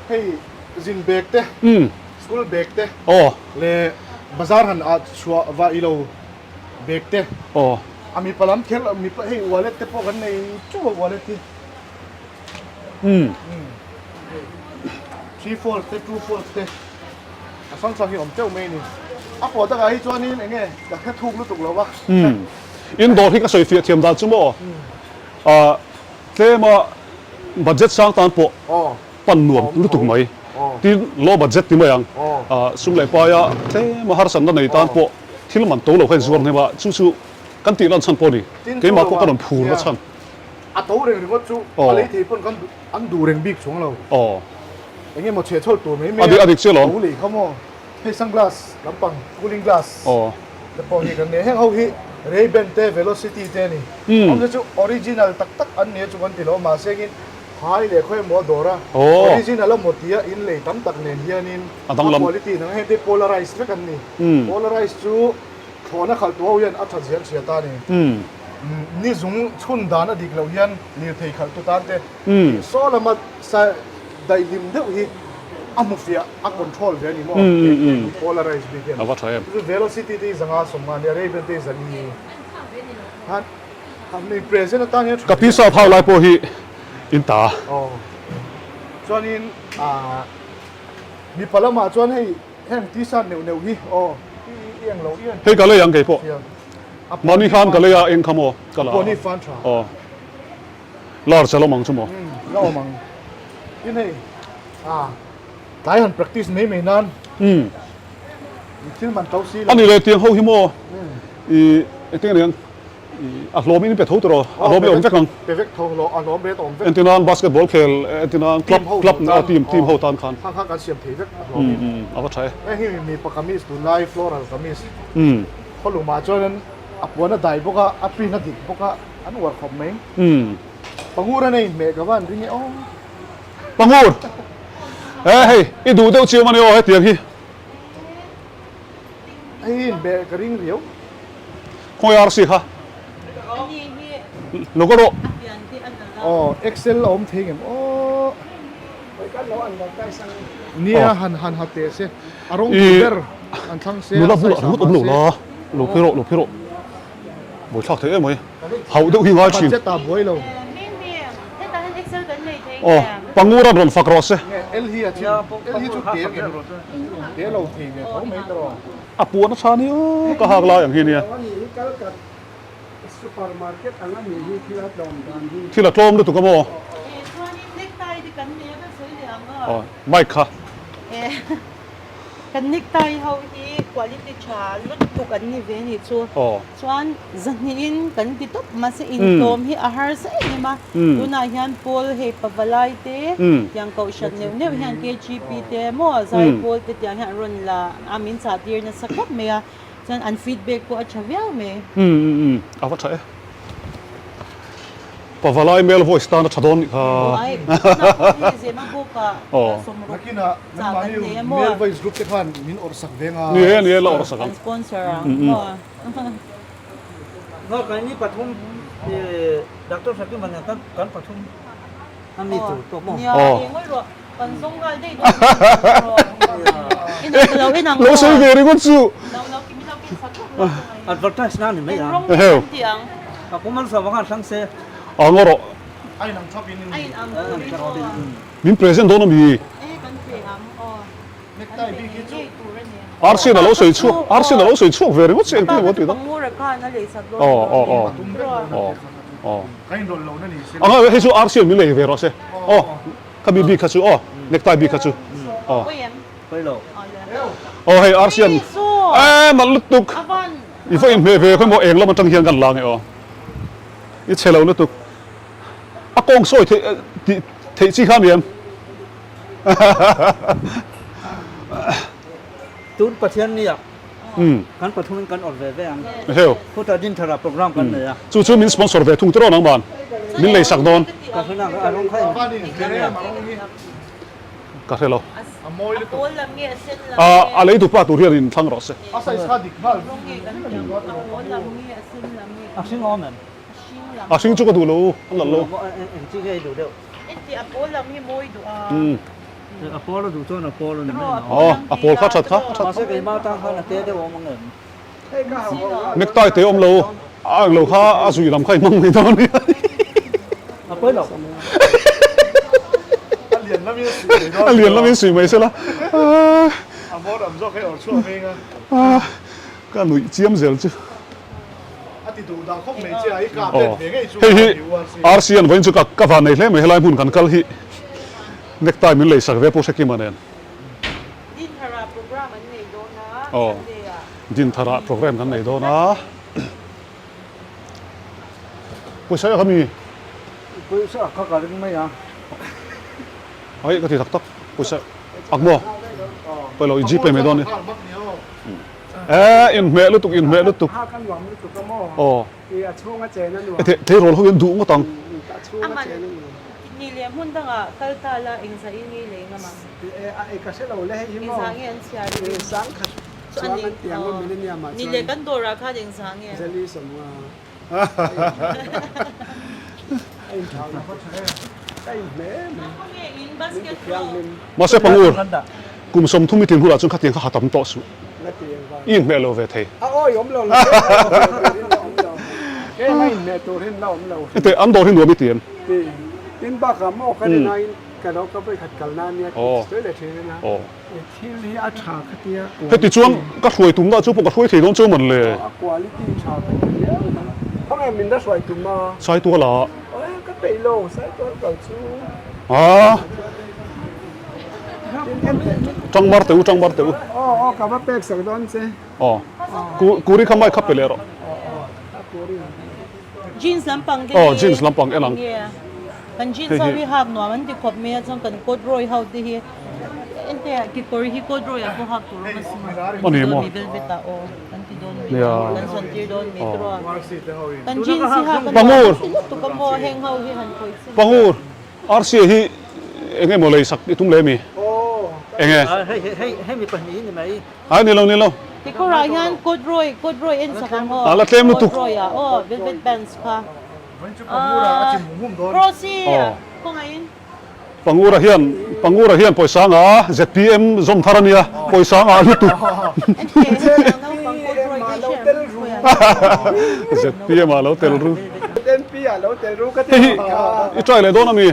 Hei zin bag te, school bag te leh bazar han ah chhuah vah ilo bag te a mipa lam kher mipa hei wallet te pawh kan nei teuh a wallet hi 3 folds te 2 folds te a hrang hrang hi a awm teuh mai a ni. A pawh takah hi chuanin eng nge ka hre thuk lutuk lo va. Umm. In dawr hi ka sawi fiah thiam dan chu maw? Ahh tlema budget sang tan pawh pan nuam lutuk mai. Tin low budget ti mai ang. Ahh sum leh paia tlema harsatna nei tan pawh thil man to lo kha inzuar hnem a, chu chu kan tih lan chhan pawh a ni. Keimah pawh ka rawn phur na chhan. A to reng ringawt chu a lei thei pawn kan an duh reng bik chuang lo. Eng emaw chhehchhawl tur mai mai a. A dik chiah lo. To lei kha maw? Hei sunglass lampang cooling glass te pawh hi kan nei a, heng ho hi Ray Ban te Velocity te a ni. Awmze chu original tak tak an nia chu kan ti lo mahse engin phai leh khawi emaw a dawr a, original a maw tia in lei tam tak nen hianin a quality in ang heng te polarized vek an ni. Polarized chu thlawhna khalh tu ho hian a that zel hria ta a ni. Ni zung chhun dan a dik loh hian lirthei khalh tu tan te saw lama daihlim deuh hi a hmu fiah a control ve a ni maw polarized bik hian a va tha em chu velocity te hi zanga sawmnga nia Ray Ban te hi zali han han present atan hian ka pisa phau lai pawh hi in ta aw chuanin a mipa lamah chuan hei heng t-shirt neuh neuh hi aw i eng lo i en hei ka lei ang kei pawh mahni khan ka lei a eng kha maw ka la pawh ni fan tha aw Lar che lawm ang chu maw? Umm la awm ang. Tin hei ah tlai han practice mai mai nan Umm. Thil man to si lo. Ani le tiang ho hi maw i engtin nge niang i a hlawm in pe tho tawh a hlawm i awm vek ang. Pe vek tho lo a hlawm ret a awm vek. Entir nan basketball khel entir nan club club team team ho tan khan. Kha kha kan siam thei vek a hlawm in. Umm a va tha e. Heng hi mipa kamis tunlai floral kamis. Umm. Khawlumah chuan a puan a dai bawk a a print a dik bawk a. An uar khawp mai. Umm. Pangur a nei hmeh ka van ring e aw. Pangur! Eh hei i duh deuh chiam a ni aw hetiang hi. Hei in hmeh ka ring riau. Khawi RC kha. Lo ka rawh. Aw Excel a awm thei ngem aw. Nia han han ha teh se. A rawng duh ber an thlang se. Nula bulah ringawt awm lo la. Lo phei rawh lo phei rawh. Buaithlak thei em mai. Hauh deuh hi ngai thin. Budget ah buai lo. Aw, Pangur an rawn fak rawh se. L hi a chin, L hi chu te em te lo thei ve tho mai ta rawh. A puan a tha nia, ka hak lai ang hi nia. Thil a tlawm lutuk a maw? Aw, mic kha. Kan necktie ho hi quality tha lutuk an ni ve nih chu. Chuan zahnihin kan ti tawp mahse intlawm hi a harsa em em a. Tunah hian pawl hei pavalai te tiang kohhran neuh neuh hian KGP te maw zaipawl te tiang hian an rawn la a min chah tir nasa khawp mai a. Chuan an feedback pawh a tha viau mai. A va tha e. Pavalai male voice tan a tha dawn nih kha. Aw tunah pawh hei zema bawk ah sawmruk Nakinah nangmahni male voice group te khan min awrh sak ve nga. Ni e ni e la awrh sak ang. Kan sponsor ang maw. Ngaw kan ni pathum Doctor Sakima nen kan kan pathum a mi tur tawp maw. Nia eng rawh kan zawng nghal daih dawn rawh. Inang lo inang lo sawi ve ringawt chu. Lo lo kim lo kim sak rawh lo. Advertise na ni mai ang. Eng rawng nge kan tih ang? A kum an sawm khan hrang se. A ngaw rawh. A inang thap in. A inang turin aw. Min present dawn a mi? E kan pe ang aw. Necktie bik hi chu. Arsian a lo sawi chhuak, Arsian a lo sawi chhuak ve ringawt che engtin emaw ti ta. Aw aw aw aw aw. Ka inrawlh lo na ni se. Anga hei chu Arsian min lei ve rawh se. Aw khami bik kha chu aw necktie bik kha chu. Aw. Aw hei Arsian e nalh lutuk. I va inhmeh ve khawi maw eng lam atang hian kan la nge aw. I chhe lo lutuk. A kawng sawi theih tih theih chi kha a ni em? Tun Pathian nia kan pathumin kan awrh ve ve ang. Heo. Khutah Dinthara program kan nei a. Chu chu min sponsor ve thung tirawn ang man. Min lei sak dawn. Ka hre nang a rawng kha eng Ka hre lo. A a lei dupa tur hian in thlang rawh se. A size kha dik nghal. A hring awm em? A hring chu ka duh lo, a nalh lo. Eng chi nge i duh deuh? Engti a pawl lam hi mawi duh a. A pawl a duh chuan a pawl a ni mai ang. Aw, a pawl kha that kha a that. Mahse keimah atang khan a te deuh awm ang em? Necktie te awm lo, a ang lo kha a zui lam kha i hmang mai dawn a nia. A pawi lo. A lian lamin a suih mai dawn. A lian lamin suih mai se la. Ka nuih chiam zel chu. Aw hei hi RC an vawiin chu ka ka van nei hle mai helai hmun kan kal hi necktie min lei sak ve Pu Hrekima nen. Aw Dinthara program kan nei dawn a. Pawisa kha mi? Pawisa kha ka ring mai a. Ai ka ti tak tak pawisa ak maw? Pawilo i gpay mai dawn ni. Eh inhmeh lutuk inhmeh lutuk. Ha ka nuam lutuk a maw? Aw. I a chhung a chen a nuam. Tleirawl ho hian duh ngawt ang. A chhung a chen a nuam. Ni leh hmun dangah kal ta la engzah in ngei lei ngam ang? Eh ka hre lo le hei hi maw? Engzah nge an chhiar hi? Sangkhat chuang an ti ang a millennium ah chuan. Ni leh kan dawrah khan engzah nge? Zali sawmnga. A inthau na ka inhme mai. Min ti thianghlim. Mahse Pangur, kum 30 i tlin hunah chuan khatiang kha ha tam tawh suh. I inhmeh lo ve thei. A awi awm lo lo la awm lo. Heng a inhmeh tur hi la awm lo. Heti an dawr hi nuam i ti em? Ti. Tin bakah maw ka rin aiin ka lo ka vawikhat kal na ania tih sawi leh thin a. Thil hi a tha ka tia quality. Heti chuan ka hruai tumna chu pawh ka hruai thei dawn chu man le. A quality tha ka ti viau mai. Khawnge min la hruai tum a? Saitual ah. Aw ka peih lo Saitual kal chu. Aa. Tangmar teh u tangmar teh u. Aw aw ka va pek sak dawn che. Aw. Kuri kha mai kha pe leh rawh. Aw aw kuri. Jeans lampang te hi. Aw jeans lampang en ang. Kan jeans ho hi hak nuam an ti khawp mai a chuan kan corduroy ho te hi ente ah kekawr hi corduroy ah pawh hak tur awm asin a ni maw velvet ah aw kan ti dawn mi kan sawn tir dawn mi tawh a kan jeans hi hak a nuam an ti lutuk a maw heng ho hi han khawih chin Pangur RCA hi enge maw lei sak i tum le mi enge ai ni lo ni lo Kekawr ah hian corduroy corduroy en sak ang aw a la tlem lutuk corduroy ah aw velvet pants kha Rosy kawngaihin. Pangura hian Pangura hian pawisa nga zpm zawm thar a nia pawisa nga lutuk zpm ah lo tel ru hei hi i try leh dawn a mi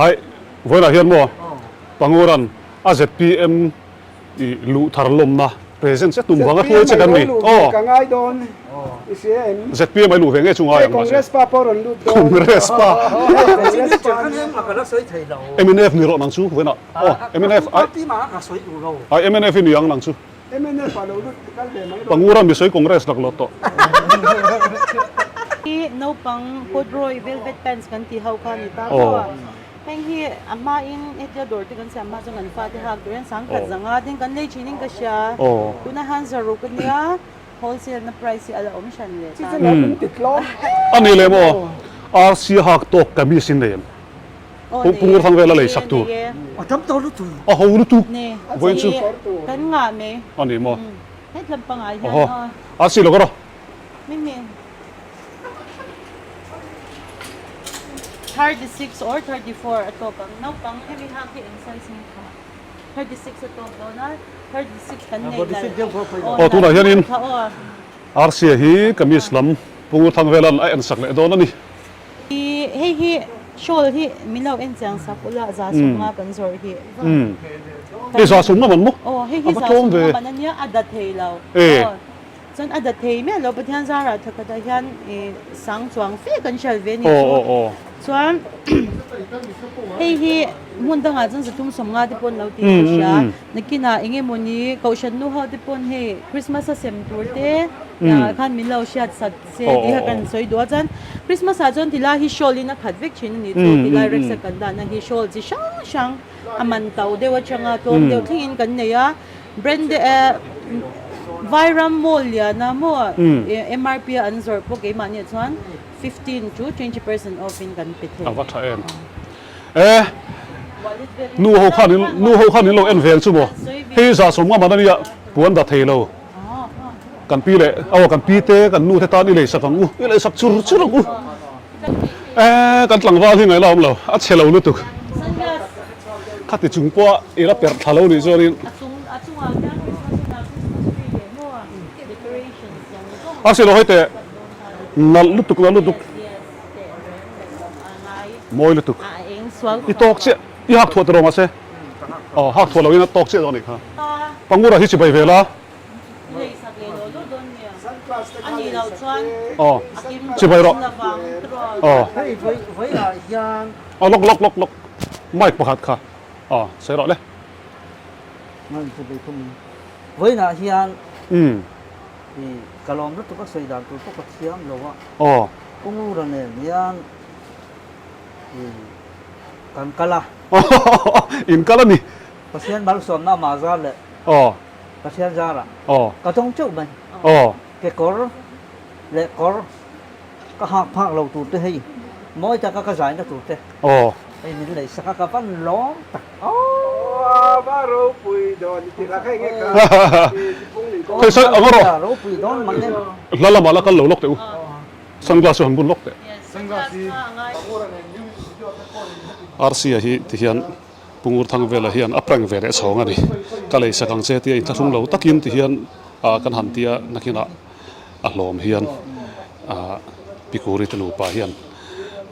ai vawilah hian maw Panguran a zpm I luh thar lawmna present che tum vang a hruai che kan ni. Aw. ZPM ai luh ve nge chu ngai ang mahse. Congress pa. Mnf ni rawh nang chu vawiinah. Aw mnf ai. Ai mnf i ni ang nang chu. Pangura mi sawi Congress lak lo tawh. Hi naupang corduroy velvet pants kan tih ho kha a ni ta maw? Heng hi a hmain hetia dawr te kan siam hma chuan kan fate hak tur hian sangkhat zanga tin kan lei thin in ka hria. Tuna han zaruk a nia wholesale na price hi a la awm hran leh ta. A ni leh maw RC hak tawk kamis in nei em? Pungur thang vel a lei sak tur. A ho lutuk vawiin chu. Kan ngah mai. A ni maw. Hetlam pangah hian aw. RC lo ka rawh. Mimi. 36 or 34 a tawp ang naupang hemi hak hi eng size nge kha 36 a tawp dawn a 36 kan nei nalh aw tunah hianin Arsia hi kamis lam Pu Thangvelan a en sak leh dawn a ni. Hei hi shawl hi min lo en chiang sak ula za sawmnga kan zawrh hi. Hei za sawmnga man maw? Aw hei hi za sawmnga man a nia a da thei lo. Chuan a dat thei miah lo Pathian zarah thakhatah hian ih sang chuang fe kan hriat ve a ni chu. Chuan hei hi hmun dangah chuan zathum sawmnga te pawh an lo tih ka hria. Nakinah eng emawni kohhran nu ho te pawn hei Christmas a sem tur te ah khan min lo hriat sat se tih kha kan sawi duh a. Chuan Christmas ah chuan tilai hi shawl in a khat vek thin a ni chu. Tilai reksa kan dahna hi shawl chi hrang hrang a man to deuh atanga tlawm deuh thlengin kan nei a. Brand Vairam mall liana maw MRP a an zawrh pawh keimahni ah chuan 15 to 20 percent off in kan pe thei. A va tha em. E nu ho khan in nu ho khan in lo en vel chu maw. Hei za sawm nga man ania puan da thei lo. Kan pi leh aw kan pi te kan nu te tan i lei sak ang u i lei sak chur chur ang u. E kan tlangval hi ngaih la awm lo a chhe lo lutuk. Khati chung pawha i la perh thla lo nih chuanin. A si lo hei teh nalh lutuk nalh lutuk mawi lutuk i tawk chiah. I hak thuah tiraw mahse aw hak thuah loin a tawk chiah dawn anih kha. Pangura hi chibai ve la. Aw chibai rawh. Aw aw lawk lawk lawk lawk mic pakhat kha aw sawi rawh le. Vawiinah hian ka lawm lutuk a sawi dan tur pawh ka thiam lo a. Aw. Pangura nen hian Kan kal a. In kal a ni. Pathian malsawmna amah zar leh Pathian zarah ka tawng teuh mai. Kekawr leh kawr ka hak phak lo tur te hei mawi taka ka zaina tur te hei min lei sak a ka van lawm tak. Va ropui dawn i ti la kha enge kha Thei sawi ang rawh. Ropui dawn mang e. Hla lamah la kal lo lawk teh u. Sunglass chu han bun lawk teh. Rc-a hi ti hian Pungur thang vela hian a prank ve leh chhawng a ni. Ka lei sak ang che tia inthlahrung lo takin ti hian kan han tia nakinah a hlawm hian Pikuri te nupa hian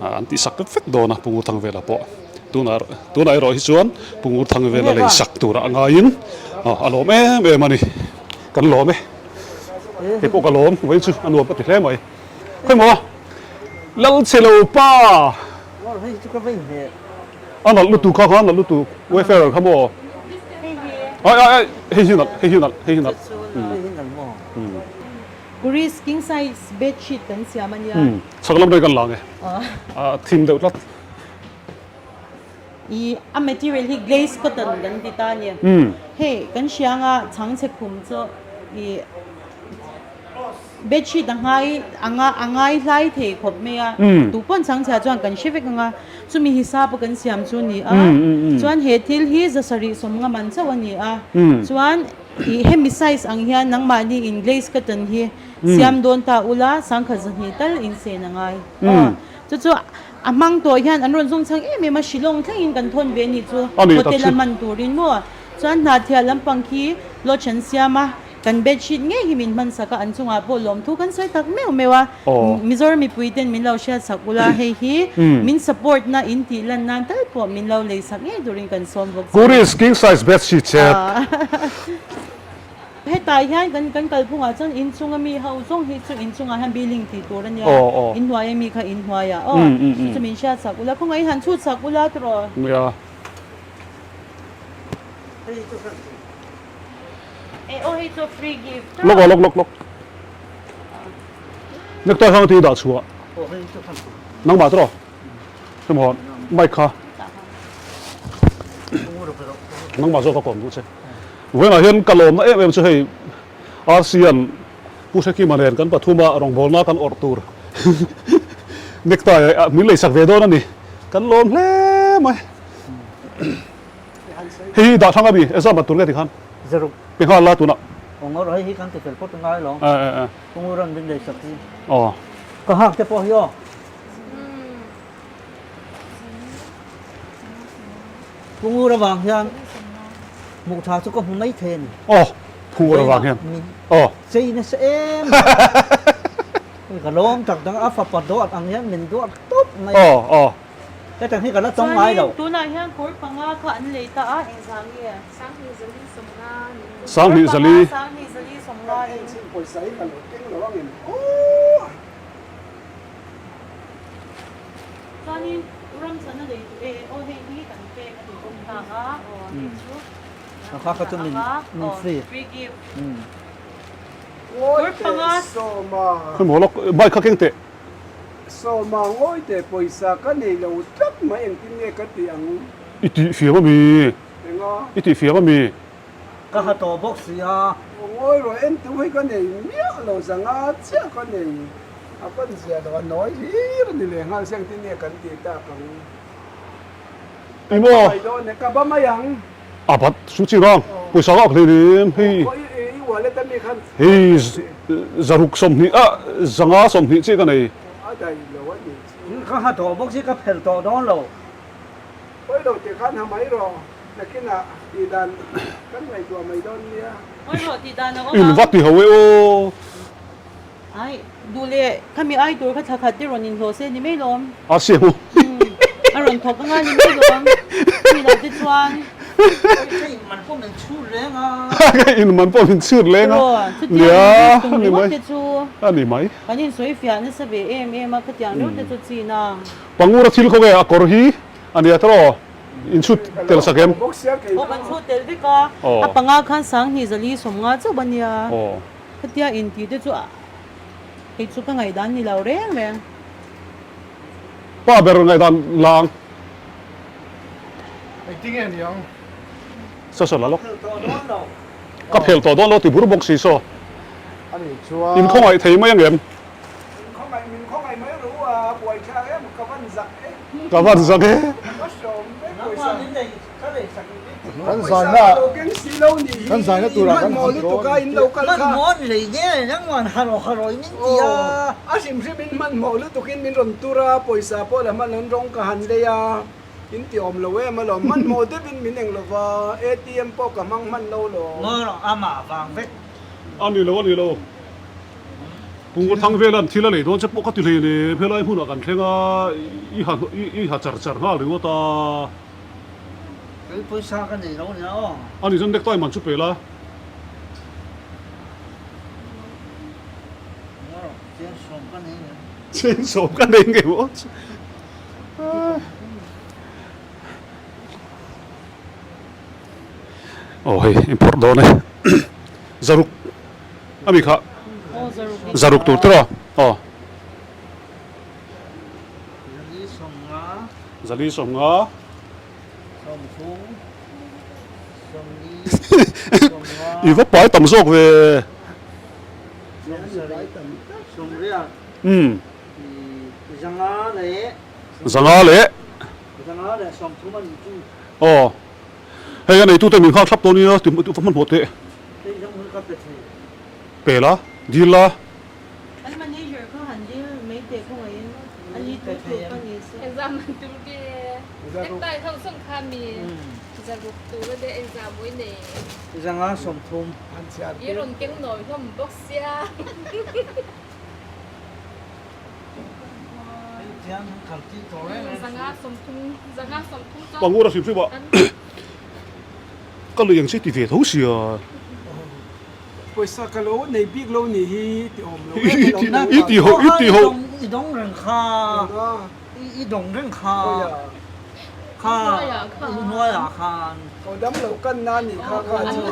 an tih sak vek vek dawn a Pungur thang vela pawh. Tunah tunah erawh hi chuan Pungur thang vela lei sak turah a ngaiin a lawm em em a ni. Kan lawm e. Kei pawh ka lawm vawiin chu a nuam ka ti hle mai. Khawimaw lal che lo pa. A nalh lutuk kha kha a nalh lutuk Wayfarer kha maw. Ai ai ai hei hi nalh hei hi nalh hei hi nalh. Greece king size bed sheet kan siam a nia. Chhak lam reng kan lang e. A thim deuh tlat. I a material hi glaze cotton kan ti ta a ni. Hei kan hria anga chhangchhe khum chu i bedsheet a ngai anga a ngai hlai thei khawp mai a. Tu pawn chhangchhia chuan kan hre vek anga chumi hisap a kan siam chu a ni a. Chuan he thil hi zasarih sawmnga man chauh a ni a. Chuan i hemi size ang hian nangmahni in glaze cotton hi siam dawn ta ula sangkhat zahnih tal insen a ngai. Aw chu chu A hmang tawh hian an rawn zawng chhang em em a, Shillong thlengin kan thawn ve anih chu hotel a hman turin maw? Chuan Hnahthial lampang khi lodge an siam a, kan bed sheet ngei hi min hman sak a, an chungah pawh lawmthu kan sawi tak meuh meuh a, Mizoram mipui ten min lo hriat sak ula, hei hi min support na in tih lan nan tal pawh min lo lei sak ngei turin kan sawm bawk che. Kuris king size bed sheet set. Hetah hian kan kan kalphungah chuan inchunga mi ho zawng hi chu inchungah hian billing tih tur a nia, inhnuaia mi kha inhnuaiah aw, chu chu min hriat sak ula, khawngaih han chhut sak ula tiraw. Nia. E aw hei chu free gift. Lawk aw lawk lawk lawk. Nectar hrang ti dah chhuah. Nangmah tiraw. Hemaw mic kha. Nangmah zawk a kawm duh che. Vawiinah hian ka lawmna em em chu hei RC-a'n Pu Hrekima nen kan pathuma rawngbawlna kan awrh tur necktie min leisak ve dawn a ni. Kan lawm hle mai. Hei hi dah thlang a mi? Exam a tur nge tikhan? Zaruk. Pe nghal la tunah. Aw ngawr hei hi kan ti fel phawt a ngai lo. E e e. Pu Nguran min leisak hi. Aw. Ka hak te pawh hi aw. Pu Ngur avang hian hmuh tha chu ka hmu mai thei a ni. Aw, Pu Ngur avang hian. Aw. Chei nasa em. Ka lawm tak dang a fapa duat ang hian min duat tawp mai. Aw, aw. Hetiang hi ka la tawng ngai lo. Chuanin tunah hian kawr panga kha an lei ta a, engzah nge? Sanghnih zali sawmnga ni. Sanghnih zali. Kawr panga sanghnih zali sawmnga in. Pawisa hi ka lo keng lo angem aw. Chuanin ramchana lei duh e aw hei hi kan pek a ni bawk ta a aw hei chu A kha kha chu min min free. Free gift. Ngawi teh Sawma. Khawi maw lawk bike kha keng teh. Sawma ngawi teh pawisa ka nei lo tlat mai engtin nge ka tih ang. I tih fiam a mi? Enga? I tih fiam a mi? Ka ha tawh bawk si a. Ngawi rawh entu hi ka nei miah lo zanga chiah ka nei. A pan zia lo a nawi hlir a ni leh nghal siang tin nge kan tih tak ang. Ti maw? Ka dawn e, ka ba mai ang. A bat su chi rang, pawisa ka hlei nen hei. I wallet a mi khan. Hei zaruk 20 a zanga 20 chi ka nei. A dai lo a ni chu. Ka ha tawh bawk si ka phelh tawh dawn lo. Pawi lo tih khan ha mai rawh, nakinah tih dan kan ngaihtuah mai dawn nia. Pawi rawh tih dan a awm ang. In va ti ho e aw. Ai, duh leh khami ai tur kha thla khat te rawn inhlawh se ni mai lawm. A siam u. A rawn thawk anga ni mai lo ang. Chumi lah te chuan. Ka in man pawh min chhut reng a. Ka in man pawh min chhut leng a. Tiraw, chutiang in tum ringawt te chu. A ni mai. Kan insawi fiah nasa ve em em a, khatiang reuh te chu chin a. Pangura thil khaw nge a kawr hi a nia tiraw in chhut tel sak em? Aw kan chhut tel vek a, a panga khan 20 450 chauh a nia. Khatia intih te chu kei chu ka ngaihdan ni lo reng reng. Pa ber ngaihdan lang. Engtin nge niang? Saw saw la lawk. Ka phel tawh dawn lo ti bur bawk si saw. Ani chuan. In khawngaih thei mai angem? Min khawngaih min khawngaih mai ru a buai thlak em ka van zak e. Ka van zak e. Ka hrawm vek pawisa. Kan zaina kan zaina turah kan han dawn. Hmanhmawh an lei nge nangman haraw haraw in in ti a. A hrim hrim in hmanhmawh lutuk in min rawn tur a, pawisa pawh la hman an rawng ka han lei a, in ti awm lo em alawm, hmanhmawh deuh in min eng lova, ATM pawh ka hmang hman lo lawm. Ngawi rawh amah vang vek. A ni lo a ni lo. Pungur thang velan thil a lei dawn che pawh ka ti hlei nem, helai hmunah kan thleng a, i ha i ha char char nghal ringawt a. Kei pawisa ka nei lo nia aw. A nih chuan necktie man chu pe la. Ngaw, cheng sawm ka nei ngem. Cheng sawm ka nei ngem aw. Aw hei in phawrh dawn e. Zaruk a mi kha. Zaruk tur tiraw aw. Zali 50. Zali 50. 30. 40 50. I va pai tam zawk ve. 70 Umm. 5 leh. 5 leh. 5 leh 30 a ni chu. Aw. Hei a neitute min nghak thlap dawn nia ti hmanhmawh teh. Hei zawng hun ka pe thei. Pe la, dil la. An manager kha han dil mai teh khawngaihin a ni tur tur ka ni se. Exam an tum ke necktie ho sawng kha mi zaruk tur a de exam ui nei. 5 30. I rawn keng nawi hlawm bawk sia. 5 30 5 30 chuan. Pangura hrim hrim ah ka lui ang che ti ve tho sia. Pawisa ka lo nei bik lo nih hi ti awm lo em a lo I ti ho, i ti ho. I dawng reng kha, i dawng reng kha, kha i hnuaiah khan. Aw dam lo kan na nih kha kha chu.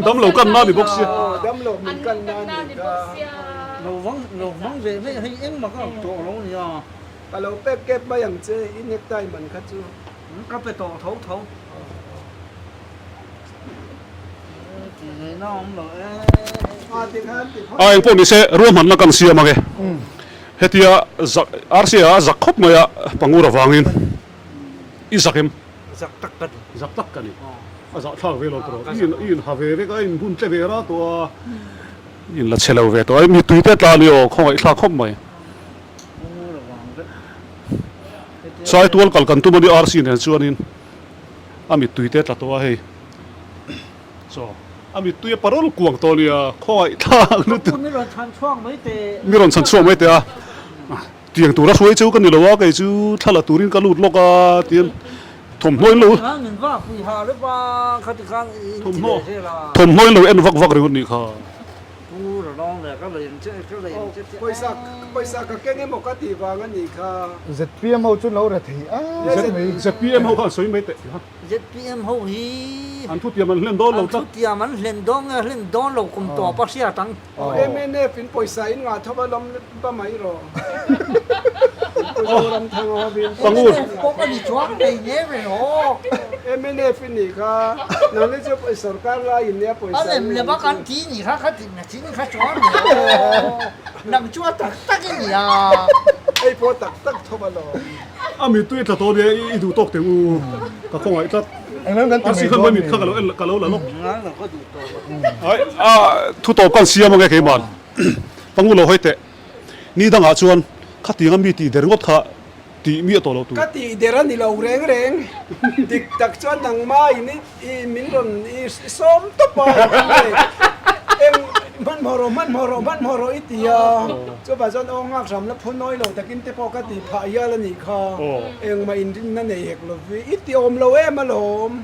Dam lo kan na ni bawk sia. Aw dam lo min kan na nih kha. Lo vang lo hmang ve mai hei engmah ka tawh lo nia. Ka lo pek kep mai ang che i necktie man kha chu. Ka pe tawh tho tho. A engpawh ni se ruahmanna kan siam ang e. Hetia zak RCA a zak khawp mai a Pangur avangin i zak em? Zak tak ka ni. Zak tak ka ni. A zah thlak ve lo tawh. I in i in ha ve vek a, i in bun tle ve ra tawh a. I in la chhe lo ve tawh a, mittui te tla ni aw khawngaih thlak khawp mai. Saitual kal kan tum a ni RC nen chuanin. A mittui te tla tawh a hei. Chaw. A mittui a parol kuang tawh nia khawngaih thlak lutuk. Mi rawn chhan chhuak mai teh. Mi rawn chhan chhuak mai teh a. Tiang tura hruai chu ka ni lo a kei chu thla la turin ka lut lawk a tian thawmhnaw in lo. Min va pui ha reuh a khati khan in ti leh zel a. Thawmhnaw in lo en vak vak ringawt nih kha. Pu Rawng leh ka lei ang che ka lei ang che che. Pawisa pawisa ka keng emaw ka tih vang a nih kha. ZPM ho chu lo re thei a mai. ZPM ho kha an sawi mai teh ti kha. ZPM ho hi. An thutiam an hlen dawn lo tlat. An thutiam an hlen dawn nge hlen dawn lo kum tawp a hriat ang. Mnf in pawisa in ngah tho va lawm va mai rawh. Zoram thang ho vin. Pangur. Mnf pawh ka ni chuang nei nge ve aw. Mnf i nih kha nang hi chu sorkar lai in nia pawisa. A lem lem a kan ti nih kha kha ti na chin kha chuang ni aw. Nang chu a tak tak i ni a. Hei pawh tak tak tho va lawm. A mittui tla tawh nia i duh tawk teh u ka khawngaih tlat. Englam kan ti mai dawn ni. Kha ka lo la lawk. Ai a thu tawp kan siam ange keimah pangu lo hawi teh. Ni dangah chuan khatianga mi tih der ngawt kha tih miah tawh lo tur. Ka tih der a ni lo reng reng. Dik tak chuan nangmah in i min rawn i sawm tawp a eng hmanhmawh. Hmanhmawh rawh, hmanhmawh rawh, hmanhmawh rawh i ti a. Chuvah chuan aw nghak hram la phu nawi lo takin te pawh ka ti phah hial a nih kha. Engmah inrinna nei hek lo vi. I ti awm lo em alawm.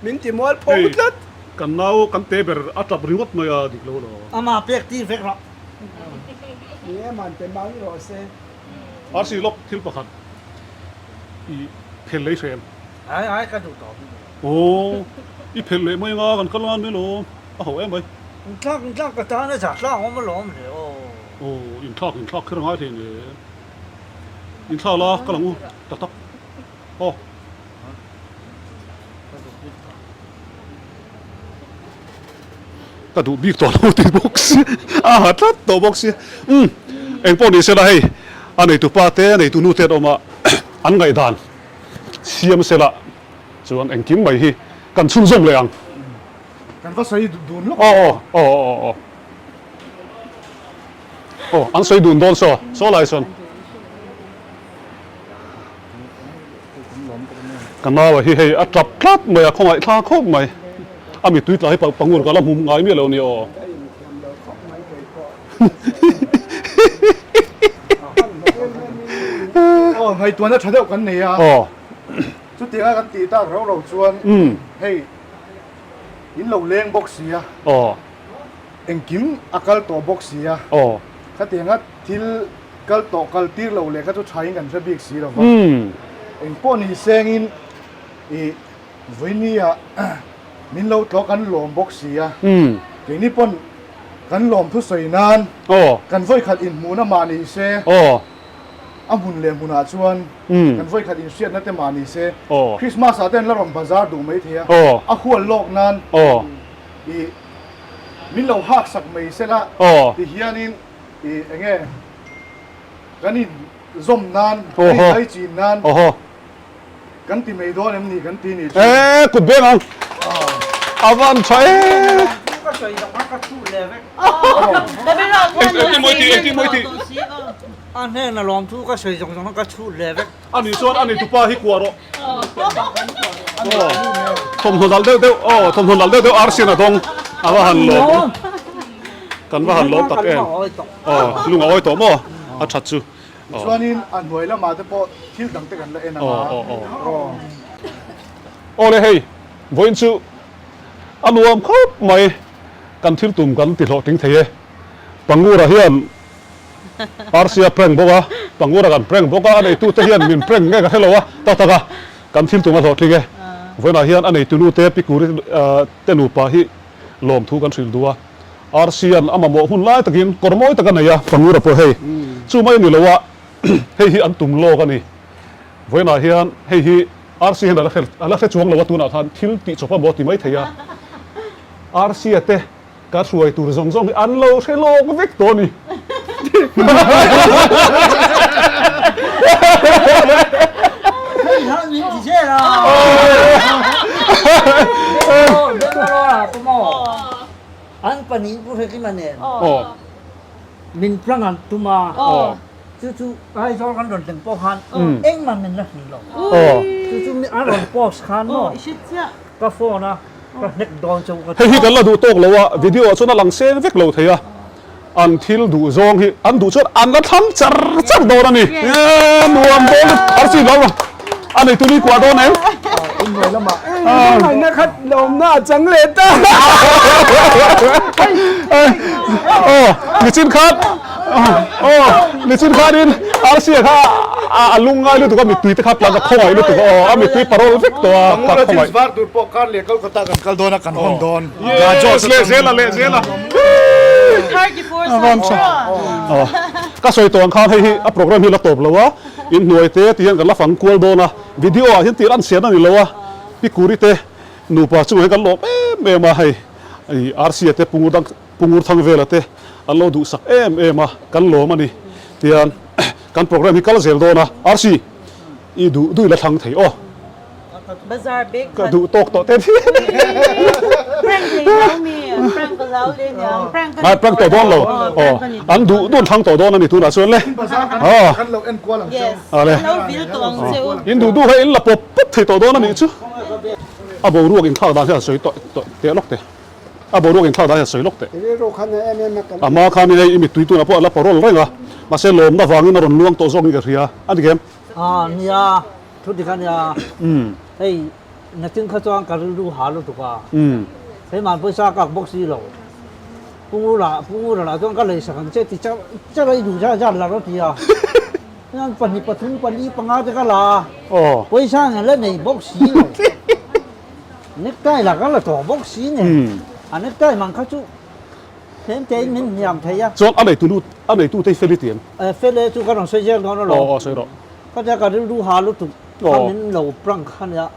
Min ti mual pho tlat. Hei, kan nau kan te ber a tap ringawt mai a dik lo lo. Amah pek tir vek rawh. Ni e, man pe mai rawh se. RC lawk thil pakhat i phel lei hrem. Ai ai ka duh tawh. Aw, i phelh leh mai anga kan kal ngan mai lo, a ho em mai. Inthlak inthlak ka tan a zah tlak awm alawm le aw. Aw, inthlak inthlak kher a ngai thei le. Inthlak la kal ang u tak tak. Aw. Ka duh bik tawh lo ti bawk si, a ha tlat tawh bawk si. Umm, engpawh ni sela hei, a neitu pa te, a neitu nu te an awm a, an ngaihdan siam sela chuan engkim mai hi kan chhunzawm leh ang. Kan va sawi dun lawk. Aw aw aw aw aw aw an sawi dun dawn saw, saw lai sawn. Ka naua hi hei a tap tlat mai a, khawngaih thla khawp mai. A mittui tla hi pangur ka la hmu ngai miah lo nia aw. Aw ngaihtuahna tha deuh kan nei a. Chutianga kan tih tak rau rau chuan hei in lo leng bawk si a. Engkim a kal tawh bawk si a. Khatianga thil Kal tawh kal tir lo leh kha chu thain kan hre bik si lo va. Eng pawh ni sengin i vawinia min lo tlawh kan lawm bawk si a. Keini pawn kan lawm thusawi nan kan vawikhat inhmuhna mah ni se, a hmun leh hmunah chuan kan vawikhat inhriatna te mah ni se, Christmas ah te an la rawn bazar duh mai thei a, a hual lawk nan i min lo hak sak mai sela ti hianin I enge kan in zawm nan kan in zai chin nan kan ti mai dawn em ni kan ti ni chu. Eee kut beng ang a van tha e. Engtin mawi ti engtin mawi ti. A hnena lawmthu ka sawi zawng zawng ka chhut leh vek. Ani chuan ani tupa hi kuah rawh. Thawmhnaw nalh deuh deuh aw thawmhnaw nalh deuh deuh arsian a dawng a va han lawm kan va han lawm tak em aw lung a awi tawh maw a that chu Tichuanin a hnuai lamah te pawh thil dang te kan la en ang a aw. Aw le hei vawiin chu a nuam khawp mai kan thil tum kan ti hlawhtling thei e Pangura hian Rc a prank bawk a, Pangura kan prank bawk a, a neitute hian min prank nge ka hre lo a, tak tak a, kan thil tum a hlawhtling e. Vawiinah hian a neitunu te Pikuri te nupa hi lawmthu kan hrilh duh a, Rc an a mamawh hun lai takin kawr mawi tak a nei a, Pangura pawh hei chu mai a ni lo a, hei hi an tum lawk a ni. Vawiinah hian hei hi Rc hian a la hre chuang lo a, tunah khan thil tih chawp a maw ti mai thei a, Rc a te Ka hruai tur zawng zawng hi an lo hre lawk vek tawh a ni. Hei han min ti zel a. An pahnih pu hrekim a nen. Min plang an tum a. Chu chu Aizawl kan rawn thleng pawh khan engmah min la hrilh lo. Chu chu an rawn post khan maw ka phone a. Ka hnek dawn chu ka Hei hi kan la duh tawk lo a, video ah chuan a lang seng vek lo thei a, an thil duh zawng hi an duh chuan an la thlang char char dawn a ni. Eee nuam dawn lutuk arsi lo a, a neitu ni kuah dawn em? Inhnuai lamah. Hmangaihna khat lawmna a chang leh ta. Aw nichin khan aw nichin khanin arsi kha a lungngai lutuk a mittui te kha tlan a khawngaih lutuk a aw a mittui parol vek tawh a ka khawngaih. Var tur pawh kar leh Kolkata kan kal dawn a kan hawn dawn. Yes leh zel a leh zel a. Ka sawi tawh ang khan hei hi a program hi la tawp lo a inhnuai te ti hian kan la fang kual dawn a video ah hian tir an sian a ni lo a Pikuri te nupa chungah hian kan lawm em em a hei Rc-a te Pungur dang Pungur thang vela te an lo duhsak em em a, kan lawm a ni. Tian kan program hi kal zel dawn a, RC i duh duh i la thlang thei aw. Bazar bag Ka duh tawk tawh te ni. Prank thei lo mi, prank ka hlau le niang, prank ka ni prank tawh dawn lo. Aw, an duh duh an thlang tawh dawn a ni tunah chuan le. Bazar kan kan lo en kual ang cheu. Ale. Kan lo vil tawh ang cheu. In duh duh kha in la pawp pawp thei tawh dawn a nih chu. A boruak inthlak dan hian sawi tawh teh lawk teh. A boruak inthlak dan hian sawi lawk teh. A hma khan hei i mittui tunah pawh a la parawl reng a, mahse lawmna vangin a rawn luang tawh zawk in ka hria a ni kem? Aw nia, thu dik a nia. Hei nakin kha chuan ka rilru ha lutuk a, keimah pawisa kak bawk si lo. Pu Ngura, Pu Ngura lah chuan ka lei sak ang che ti char char a i duh zat zat la rawh ti a. Hian pahnih pathum pali panga te ka la a, pawisa nge la nei bawk si lo. Necktie lah ka la tawh bawk si nen, a necktie mang kha chu tlem tein min hniam thei a. Chuan a neitu nu, a neitu te hi fel i ti em? Fel e chu ka rawn sawi zel dawn alawm. Aw aw sawi rawh. Ka tia ka rilru ha lutuk kha min lo prank kha nia.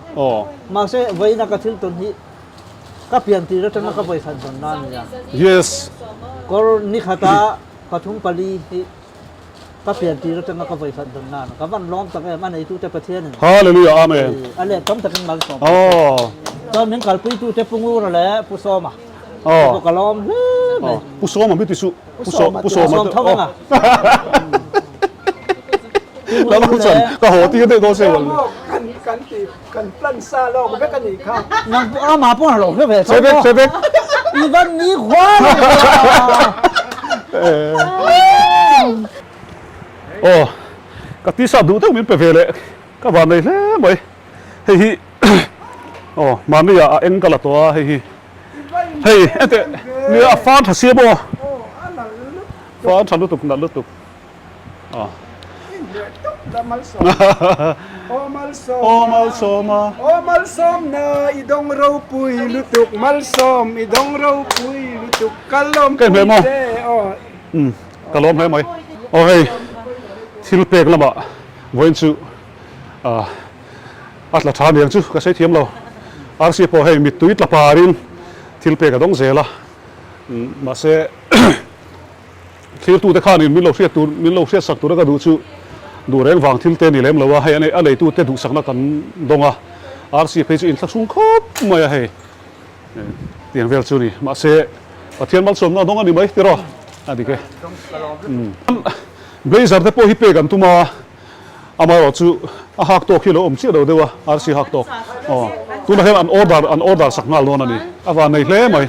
Mahse vawiina ka thil tawn hi ka pian tir atanga ka vawi khat dawn na ania. Yes. Kawr ni khata pathum pali hi Ka pian tir atanga ka vawi khat dawn nan ka van lawm tak em a neitute Pathianin Hallelujah Amen. A let tam takin malsawm ta che. Chuan min kalpuitute Pu Ngura leh Pu Sawma te pawh ka lawm hle mai. Pu Sawma mi ti suh. Pu Sawma Pu Sawm tho vang a. Pu Ngura leh Ka haw tir daih dawn se maw le. Kan ti kan plan sa lawk vek a nih kha. Nang pawh amah pawh a lo hre ve tho maw. Hre vek. I van ni khua lo Aw ka tisa duh deuh min pe ve leh ka van nei hle mai hei hi aw mahni ah a eng ka la tawh a hei hi hei heti nia a fan tha sia maw fan tha lutuk nalh lutuk. Aw malsawma. Aw malsawmna i dawng ropui lutuk malsawm i dawng ropui lutuk ka lawmpui che aw. Umm ka lawm hle mai. Aw hei thil pek lamah vawiin chu a tla tha niang chu ka sawi thiam lo. Rc pawh hei mittui tla parin thil pek a dawng zel a mahse Thirtute khanin min lo hriat tur, min lo hriat sak tura ka duh chu duh reng vang thil te ni lem lo a, hei a neitute duhsakna kan dawng a, RC phei chu inthlahrung khawp mai a hei tiang vel chu ni. Mahse Pathian malsawmna a dawng a ni mai tiraw a dik e. Blazer te pawh hi pek an tum a, amaherawh chu a hak tawk hi lo awm chiah lo deuh a, RC hak tawk. Aw tunah hian an order an order sak nghal dawn a ni, a van nei hle mai.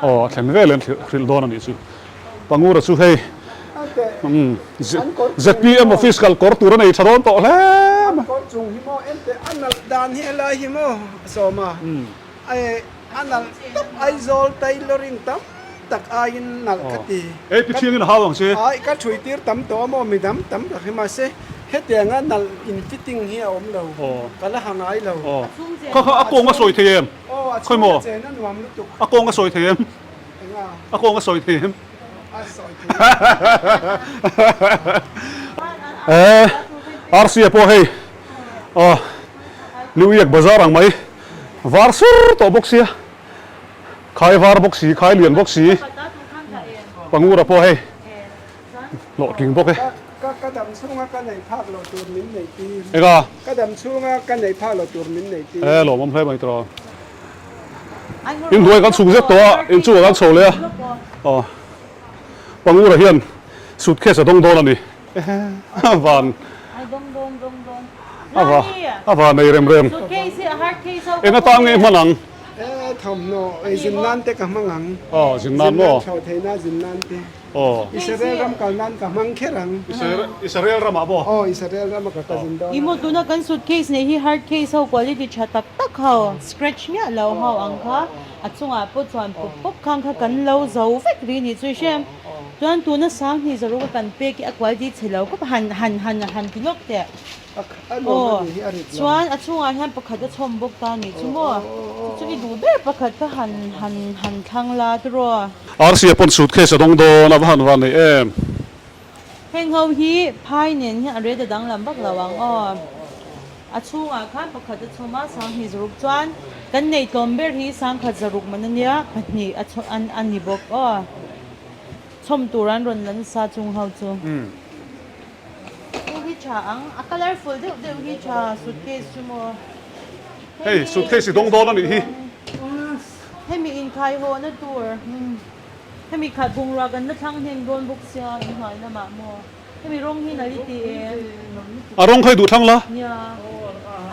Aw a thlen vel in hrilh dawn a nih chu. Pangura chu hei ZPM office kal kawr tur a nei tha dawn tawh hle mai. An kawr chung hi maw enteh a nalh dan hi helai hi maw a sawm a, a nalh tawp Aizawl tailoring tam tak aiin nalh ka ti. Ei pi thiangin a hau ang che. Ai ka thui tir tam tawh a maw midang tam tak hi mahse hetianga nalh in fitting hi a awm lo ka la ha ngai lo. Kha kha a kawng a sawi thei em? Aw a chhung a chen a nuam lutuk. A kawng a sawi thei em? Enga? A kawng a sawi thei em? A sawi thei. Eh, RC a pawh hei aw New York bazar ang mai var sur tawh bawk sia khai var bawk si khai lian bawk si Pangura pawh hei hlawhtling bawk e. Ka ka dam chhunga ka nei phak loh tur min neih tir. Eng a? Ka dam chhunga ka nei phak loh tur min neih tir. E lawmawm hle mai tawh. In hnuai kan chhuk zet tawh a, in chungah kan chho leh a. Aw. Pangura hian suitcase a dawng dawn a ni. Van. A va a va nei rem rem. Eng atan nge i hman ang? E thawmhnaw ei zin nan te ka hmang ang. Aw zin nan maw? Zin nan chho theihna zin nan te. Aw. Israel ram kal nan ka hmang kher ang. Israel ramah maw? Aw, Israel rama ka ka zin dawn a. I maw tuna kan suitcase nei hi hard case ho quality tha tak tak ho, scratch miah lo ho ang kha a chungah pawh chuan pawp pawp khang kha kan lo zo vek ri nih chu i hria em? Chuan tuna sanghnih zaruk a kan pek hi a quality chhe lo khawp han han han han ti lawk teh. Aw, chuan a chhungah hian pakhat a chhawm bawk ta nih chu maw? Chu chu i duh ber pakhat kha han han han thlang la tiraw? Rca pawn suitcase a dawng dawn a va han van nei em. Heng ho hi phai nen hian a ret a danglam vak lo ang aw. A chhungah khan pakhat a chhawm a, sanghnih zaruk chuan kan nei tlawm ber hi sangkhat zaruk man a nia, pahnih a chhawm a ni bawk aw. Chhawm tur an rawn la nasa chung ho chu. Chu hi tha ang, a colourful deuh deuh hi tha suitcase chu maw. Hei suitcase i dawng dawn a nih hi. Hemi inkhai hawhna tur, hemi khat bungrua kan la thlang hnem dawn bawk sia inhnuai lamah maw. Hemi rawng hi nalh i ti em? A rawng kha i duh thlang la. Nia,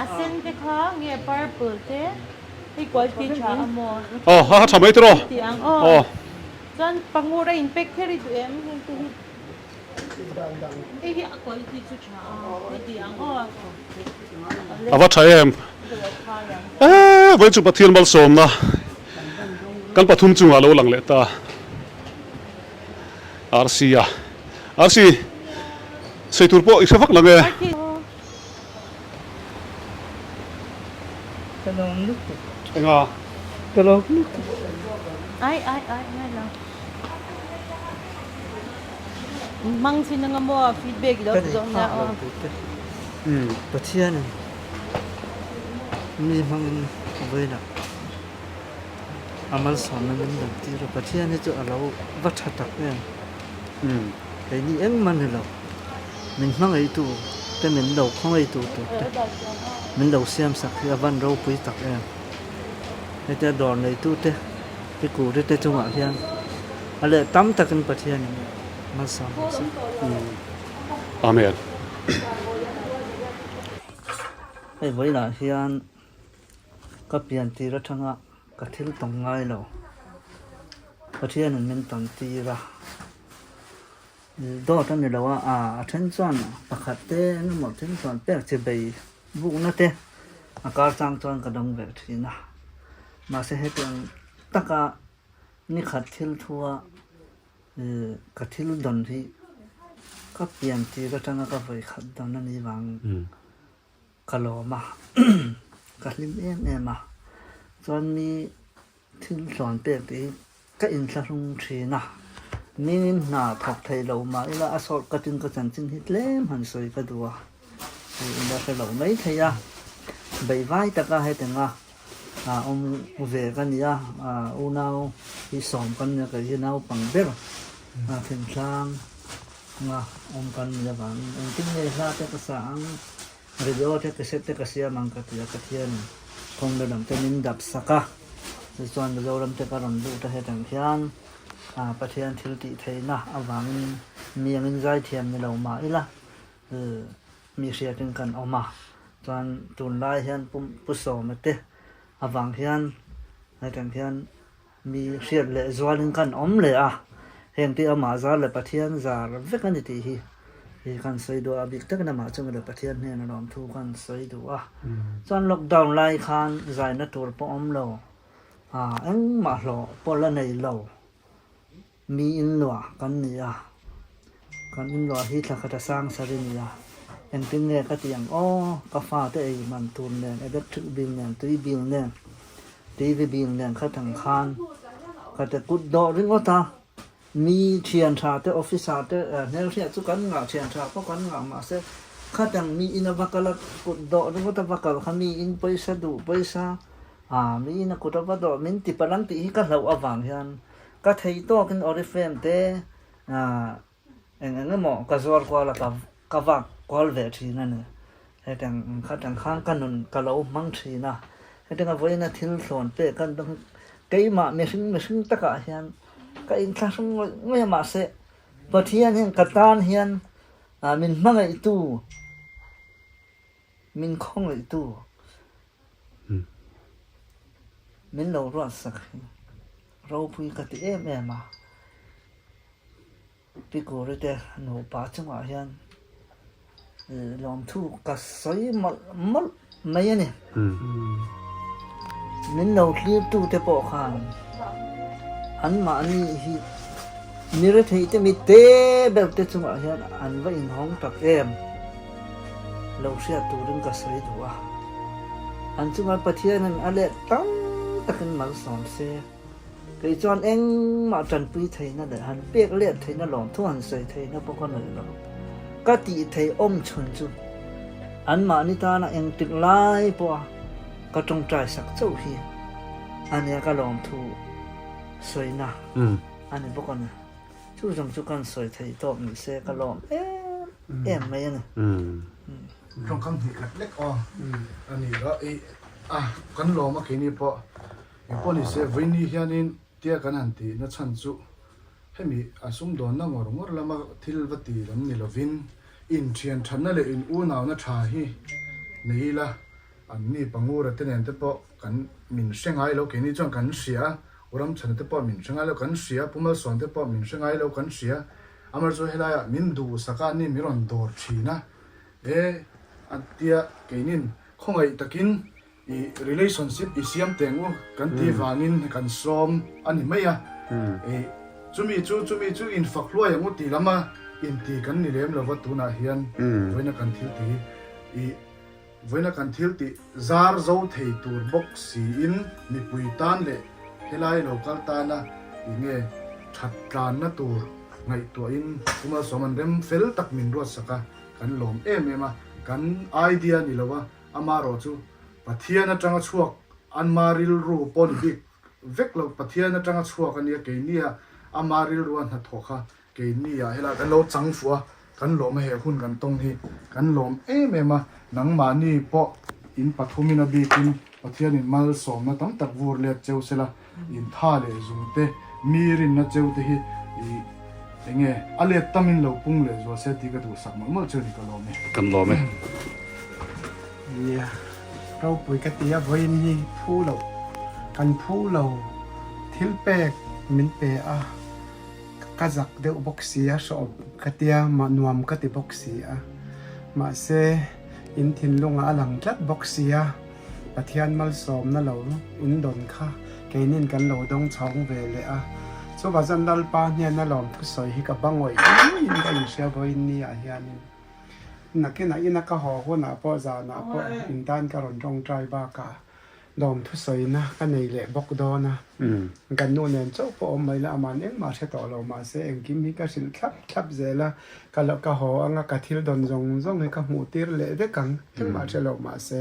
a sen te kha nge purple te. Hei quality tha a maw? Aw ha ha tha mai tiraw? Ti ang aw. Chuan pangur a in pack kher i duh em heng te hi? Hei hi a quality chu tha a hei ti ang aw. A va tha em? Eee vawiin chu Pathian malsawmna kan pathum chungah a lo lang leh ta. RC a RC sawi tur pawh i hre vak lang e. Ka lawm lutuk. Enga? Ka lawm lutuk. Ai ai ai ngai lo. Hmang chin anga maw feedback i lo ti dawn nia aw. Pathian in mi hmangin vawilah a malsawmna min dam tir a, Pathian hi chu a lo va tha tak em. Keini engmah ni lo. Min hmangaihtu te min lo khawngaihtu tur te min lo siamsak hi a van ropui tak em. Hetia dawr neitu te hi kuri te chungah hian a leh tam takin Pathianin malsawm rawh se. Amen. Hei vawilah hian ka pian tir atanga ka thil tawng ngai lo Pathianin min tawn tir a. Dawt a ni lo a, a then chuan pakhat te eng emaw then chuan pek chi bei bukna te a kar chang chuan ka dawng ve thin a. Mahse hetiang taka nikhat thil thua ka thil dawn hi ka pian tir atanga ka vawikhat dawn a nih vang ka lawm a, ka hlim em em a. Chuan mi Thil tluan pek tih hi ka inthlahrung thin a, mingin hna thawk thei lo mah ila a sawt ka tin ka chanchin hi tlem han sawi ka duh a, hei ila hre lo mai thei a, beihvai taka hetianga awm ve ka ni a, unau hi sawm kan nia kei hi naupang ber thingtlang anga awm kan nih avangin engtin nge hla te ka sa ang. Radio te cassette te ka siam ang ka ti a, Pathianin kawng lam te min dap sak a, tichuan Mizoram te ka rawn lut a hetang hian Pathian thil tih theihna avangin mi angin zaithiam ni lo mah ila mi hriatin kan awm a, chuan tunlai hian Pu Sawma te avang hian hetang hian Mi hriat leh zualin kan awm leh a, heng te amah zar leh Pathian zar vek a ni tih hi hi kan sawi duh a, bik takin amah chunga leh Pathian hnena lawmthu kan sawi duh a. Chuan lockdown lai khan zaina tur pawh awm lo, engmah hlawh pawh la nei lo mi inluah kan ni a, kan inluah hi thla khat a sang sar i ni a, engtin nge ka ti ang aw, ka fate ei man tur nen, electric bill nen, tui bill nen, TV bill nen kha tang khan ka te kut dawh ringawt a, mi thian tha te officer te hmelhriat chu kan ngah thian tha pawh kan ngah mahse kha tang mi in a va kal a kut dawh ringawt a va kal kha mi in pawisa duh pawisa ah mi in a kut a va dawh min ti palh ang tih hi ka hlauh avang hian ka thei tawkin oriflame te ah Eng eng emaw ka zuar kual a, ka vak kual ve thin a ni. Hetiang khatiang khan ka nun ka lo hmang thin a. Hetiang a vawiina thil thlawn pek kan dawng hi keimah mihring mihring takah hian ka inthlahrung ngawih ngawih a mahse Pathian hian ka tan hian min hmangaihtu, min khawngaihtu min lo ruatsak hi ropui ka ti em em a. Pi Kuri te nupa chungah hian lawmthu ka sawi mawlh mawlh mai a ni. Min lo thlirtu te pawh khan anmahni hi mi rethei te mi te ber te chungah hian an va inhawng tak em lo hriat turin ka sawi duh a. An chungah Pathianin a let tam takin malsawm se. Kei chuan engmah tanpui theihna leh han pek let theihna lawmthu han sawi theihna pawh ka nei lo. Ka tih theih awm chhun chu anmahni tana engtik lai pawha ka tawngtai sak chauh hi a nia ka lawmthu sawina a ni bawk a ni. Chu zawng chu kan sawi thei tawk ni se ka lawm em em mai a ni. Tawngkam hnih khat lek aw a ni a, i a kan lawm a keini pawh Engpawh ni se, vawiini hianin tia kan han tih na chhan chu hemi a sumdawnna ngawr ngawr lama thil va ti lam ni lovin inthian thatna leh in unauna tha hi nei ila. Anni Pangura te nen te pawh kan min hre ngai lo, keini chuan kan hria a, U Ramchhana te pawh min hre ngai lo kan hria, Pu Malsawm te pawh min hre ngai lo kan hria. Amaherawhchu helaiah min duhsak a, anni min rawn dawr thin a, e a tia keinin khawngaih takin i relationship i siam teng u kan tih vangin kan sawm a ni mai a, e chumi chu chumi chu infak hluai ang u tih lama inti kan ni lem lova tunah hian vawiina kan thil ti i vawiina kan thil tih zar zo thei tur bawk siin mipui tan leh helai lo kal tana i nge that tlanna tur ngaihtuahin Pu Malsawma'n rem fel tak min ruatsak a, kan lawm em em a, kan idea ni lo a. Amaherawh chu Pathian atanga chhuak anma rilru pawh ni bik vek lo, Pathian atanga chhuak a nia, keinia ama rilrua hnathawh kha keinia helai kan lo chang fuh a, kan lawm a he hun kan tawng hi kan lawm em em a, nangmahni pawh in pathumin a bikin Pathianin malsawmna tam tak vur let cheu sela, in tha leh zung te, mi rinna cheu te hi i enge a let tamin lo pung leh zual se tih ka duhsak mawlh mawlh cheu ni ka lawm e. Kan lawm e. Nia, ropui ka ti a, vawiin hi phu loh, kan phu lo, thil pek min pe a, ka zak deuh bawk si a, hrawh ka tia, nuam ka ti bawk si a, mahse in thinlungah a lang tlat bawk si a. Pathian malsawmna lo in dawn kha keinin kan lo dawng chhawng ve leh a. Chuvah chuan Lalpa hnena lawm thusawi hi ka bangawih ngeiin ka inhria vawiin ni ah hianin nakinah ina ka haw hunah pawh zanah pawh in tan ka rawn tawngtai bakah lawm thusawina ka nei leh bawk dawn a. Kan nu nen chauh pawh awm mai la, aman engmah hre tawh lo mahse engkim hi ka hrilh thlap thlap zel a, ka lo ka haw anga ka thil dawn zawng zawng hi ka hmuh tir leh vek ang, engmah hre lo mahse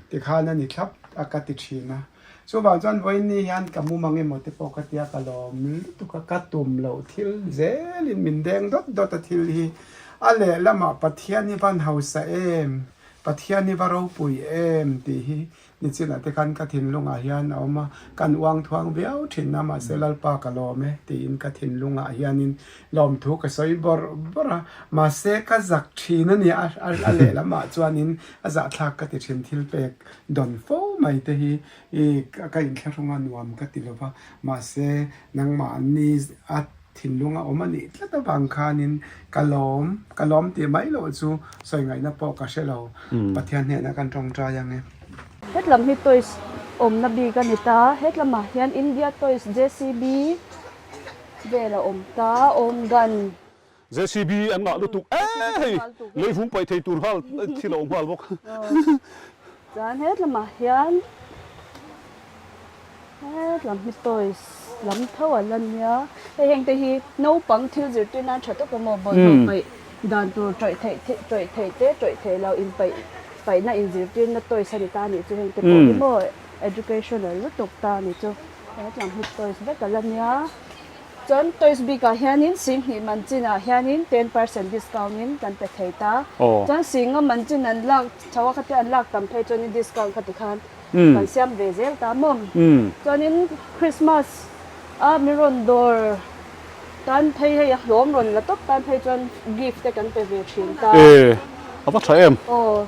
tikhan a ni thlap a ka ti thin a. Chuvang chuan vawiin hian ka mum ang emaw te pawh ka tia ka lawm lutuk a, ka tum loh thil zelin min deng dawt dawt a thil hi a lehlamah Pathian hi van hausa em, Pathian hi va ropui em tih hi Nichinah te khan ka thinlungah hian a awm a, kan uang thuang viau thin a, mahse Lalpa ka lawm e tiin ka thinlungah hianin lawmthu ka sawi bawrh bawrh a, mahse ka zak thin a ni a, a lehlamah chuanin a zahthlak ka ti thin thil pek dawn fo mai te hi i ka inthlahrung a nuam ka ti lo va, mahse nangmah ni a thinlung a awm a nih tlat avang khanin ka lawm, ka lawm tih mai loh chu sawi ngaihna pawh ka hre lo, Pathian hnenah kan tawngtai ang e. Hetlam hi toys awmna bik a ni ta, hetlamah hian India Toys JCB vel a awm ta, awm gun. JCB an ngah lutuk e hei, leivung paih thei tur nghal thil a awm nghal bawk. Chuan hetlamah hian. Hetlam hi toys lam tho a la nia, hei heng te hi naupang thil zirtir nan tha tawk emaw bawlhhlawh paih dan tur tawih theih tawih theih te tawih theih loh in paih paihna in zirtirna toys a ni ta nih chu heng te pawh hi maw educational lutuk ta a ni chu hetlam hi toys vek a la nia chuan toys bikah hianin singhnih man chinah hianin 10% discount in kan pe thei ta chuan singa man chin an lak chho a khatia an lak tam phei chuanin discount kha tikhan. Kan siam ve zel ta maw? Chuanin Christmas a mi rawn dawr tan phei hei a hlawm rawn la tawp tan phei chuan gift te kan pe ve thin ta. E, a va tha em? Aw,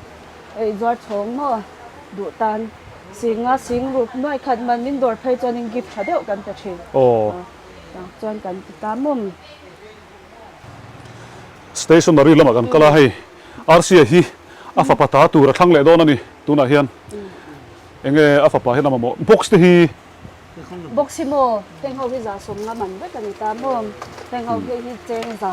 ei zuar chhawng maw duh tan singa sing rup nuai khat man min dawr phei chuanin gift tha deuh kan pe thin. Aw. Chuan kan ti ta maw? Stationary lamah kan kal a, hei Rca hi a fapa ta tur a thlang leh dawn a ni tunah hian enge a fapa hian a mamawh box te hi. Box hi maw heng ho hi za sawm nga man vek a ni ta maw heng ho hi hi cheng za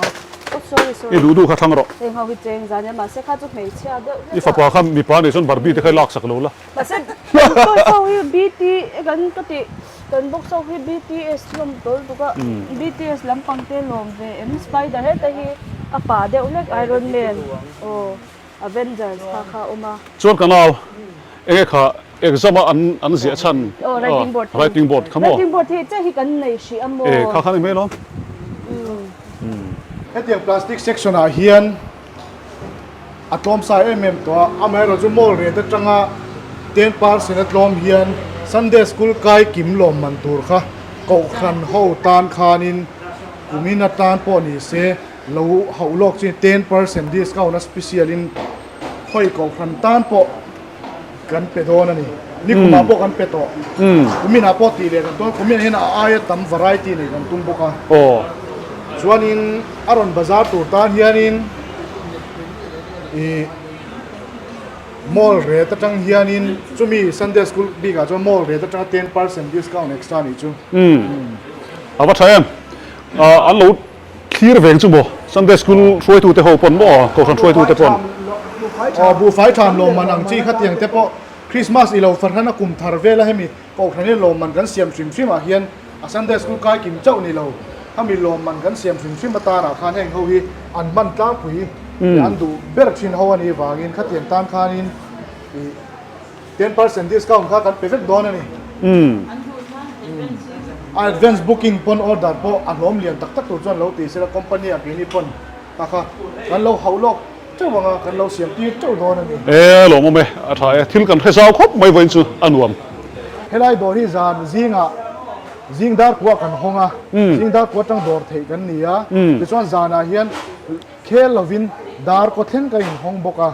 oh sorry sorry I duh duh kha thlang rawh. Heng ho hi cheng za nia mahse kha chu hmeichhia deuh hlek a. I fapa kha mipa nih chuan Barbie te kha i lak sak lo la. Mahse kan toys ho hi BT kan ka tih kan box ho hi BTS hlawm tawl tuk a BTS lampang te lawm ve em spider heta hi a pa deuh hlek Iron Man aw Avengers kha kha a awm a. Chuan ka nau enge kha exam a an an ziah chhan aw writing board writing board kha maw writing board hi che hi kan nei hrih a maw e kha kha ni mai lawm. Hetiang plastic section ah hian A tlawm sa em em tawh a, amaherawhchu mall rate atanga 10% a tlawm hian Sunday School kai kim lawm man tur kha Kohhran ho tan khanin kumin atan pawh ni se lo hauh lawk chu 10% discount a special in khawi Kohhran tan pawh. Kan pe dawn a ni. Nikumah pawh kan pe tawh. Kuminah pawh tih leh kan tum a, kuminah hian a aia tam variety nei kan tum bawk a. Chuanin a rawn bazar tur tan hianin ih mall rate atang hianin chumi Sunday school bikah chuan mall rate atanga 10% discount extra nih chu. A va tha em? An lo Thlir veng chu maw Sunday school hruaitute ho pawn maw Kohhran hruaitute pawn. Aw buhfai tham lawmman ang chi khatiang te pawh Christmas i lo fahran a kum thar vela hemi Kohhran hi lawmman kan siam hrim hrim ah hian a Sunday school kai kim chauh ni lo khami lawmman kan siam hrim hrim atanah khan heng ho hi an hman tlangpui leh an duh ber thin ho a nih vangin khatiang tan khanin ih 10% discount kha kan pe vek dawn a ni. A advance booking pawn order pawh a hlawm lian tak tak tur chuan lo ti sela company ah keini pawn kha kha kan lo hauh lawk teuh ang a, kan lo siam tir teuh dawn a ni. E lawmawm e, a tha e, thil kan hre zau khawp mai vawiin chu a nuam. Helai dawr hi zan zingah zing dar kuah kan hawng a, zing dar kuah atang dawr theih kan ni a, tichuan zanah hian Khel lovin dar kaw thleng ka inhawng bawk a.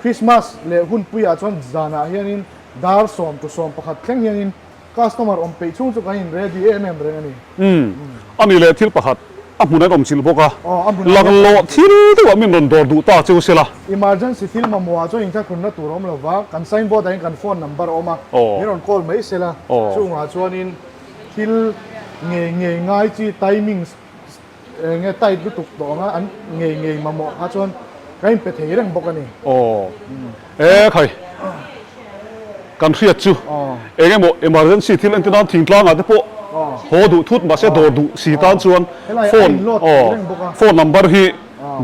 Christmas leh hunpuiah chuan zanah hianin dar 11 thleng hianin customer awm peih chhung chu kan in ready em em reng a ni. A ni leh thil pakhat a hmun an awm chilh bawk a, laklawh thil deuhah min rawn dawr duh ta cheu sela. Emergency thil mamawhah chuan inthlahrunna tur a awm lova, kan signboard ah hian kan phone number a awm a, min rawn call mai sela, chungah chuanin thil ngei ngei ngai chi timings Eng nge tight lutuk tawh anga an ngei ngei mamawh kha chuan ka inpe thei reng bawk a ni. Aw e khai kan hriat chu eng emaw emergency thil entir nan thingtlangah te pawh haw duh thut mahse dawr duh si tan chuan phone aw phone number hi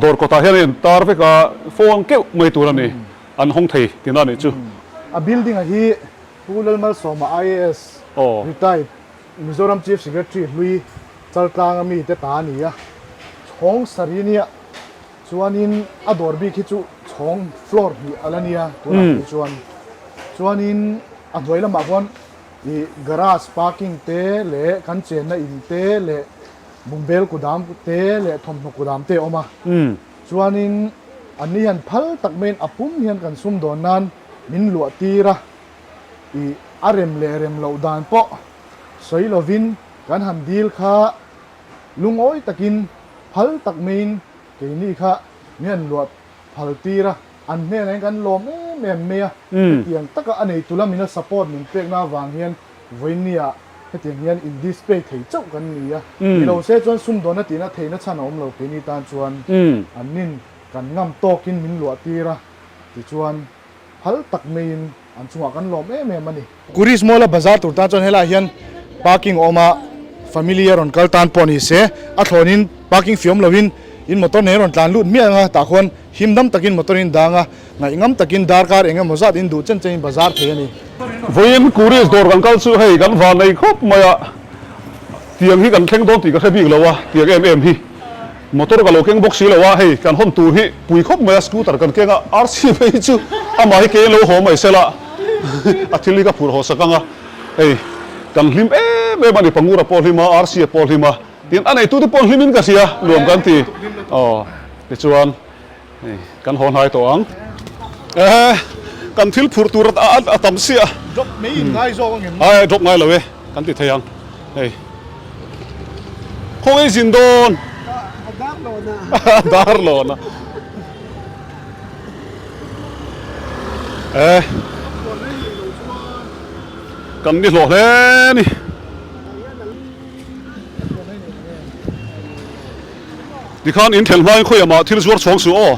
dawr kawtah hian a intar vek a phone keuh mai tur a ni an hawng thei tihna a nih chu. A building a hi Pu Lalmalsawma IAS retired Mizoram Chief Secretary hlui Chaltlanga mite ta a ni a, chhawng sarih nia chuanin a dawr bik hi chu chhawng floor hnih a la nia tunah phei chuan. Chuanin a hnuai lamah khuan ih garage parking te leh kan chenna in te leh bungbel kudam te leh thawmhnaw kudam te a awm a. Chuanin anni hian phal tak maiin a pum hian kan sumdawn nan min luah tir a, ih a rem leh rem loh dan pawh sawi lovin kan han dil kha lungawi takin phal tak maiin keini kha min han luah phal tir a, an hnenah hian kan lawm em em mai a, hetiang taka a neitu lamin a support min pekna avang hian vawinia hetiang hian in display thei chauh kan ni a, ni lo se chuan sumdawnna tihna theihna chhan a awm lo keini tan chuan annin kan ngam tawkin min luah tir a tichuan phal tak maiin an chungah kan lawm em em a ni. Kuris Mall a bazar tur tan chuan helaiah hian parking a awm a, family a rawn kal tan pawh ni se, a thlawnin parking fee awm loin in motor nen rawn tlan lut miah ang a, tah khuan him dam takin motor in dang a, ngaihngam takin darkar eng emaw zat in duh chen chen in bazar thei a ni. Vawiin Kuris dawr kan kal chu hei kan van nei khawp mai a, tiang hi kan thleng dawn tih ka hre bik lo a, tiang em em hi. Motor ka lo keng bawk si lo a, hei kan hawn tur hi pui khawp mai a, scooter kan keng a, RC phei hi chu amah hi kei lo haw mai sela a thil hi ka phurh haw sak ang a, hei kan hlim em em a ni, Pangura pawh hlim a, RC a pawh hlim a, tin a neitute pawh hlimin ka hria, nuam kan ti, aw tichuan hei kan haw hnai tawh ang, ehe kan thil phurh tur a tam siah, Drop mai in ngai zawk ang em? Ai drop ngai lo e, kan ti thei ang, hei. Khawngaih zin dawn. A dar lawn a. E. Kan ni hlawh hle ni. Tikhan in thelh hmain khawiah mah thil zuar chhawng suh aw.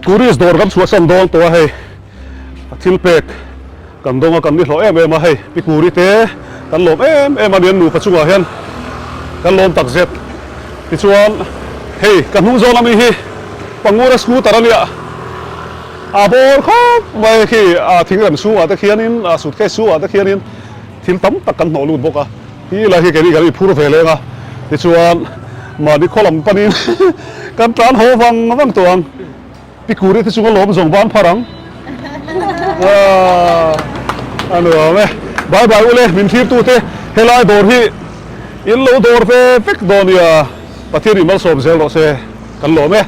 Tourist dawr kan chhuahsan dawn tawh a hei a thil pek kan dawng a kan ni hlawh em em a hei pi kuri te kan lawm em em a ni an nupa chungah hian kan lawm tak zet tichuan hei ka hnung zawn ami hi pangura scooter a nia a bawr khawp mai khi a thingrem chhungah te khianin a suitcase chhungah te khianin thil tam tak kan hnawh lut bawk a hi lai hi keini kan inphur ve leng a tichuan mahni khaw lam panin kan tlan haw vang vang tawh ang. Pi Kuri te chunga lawm zawng ban phar ang. A nuam e. Bye bye ule, min thirtute helai dawr hi in lo dawr ve vek dawn nia. Pathian in malsawm zel rawh se, kan lawm e.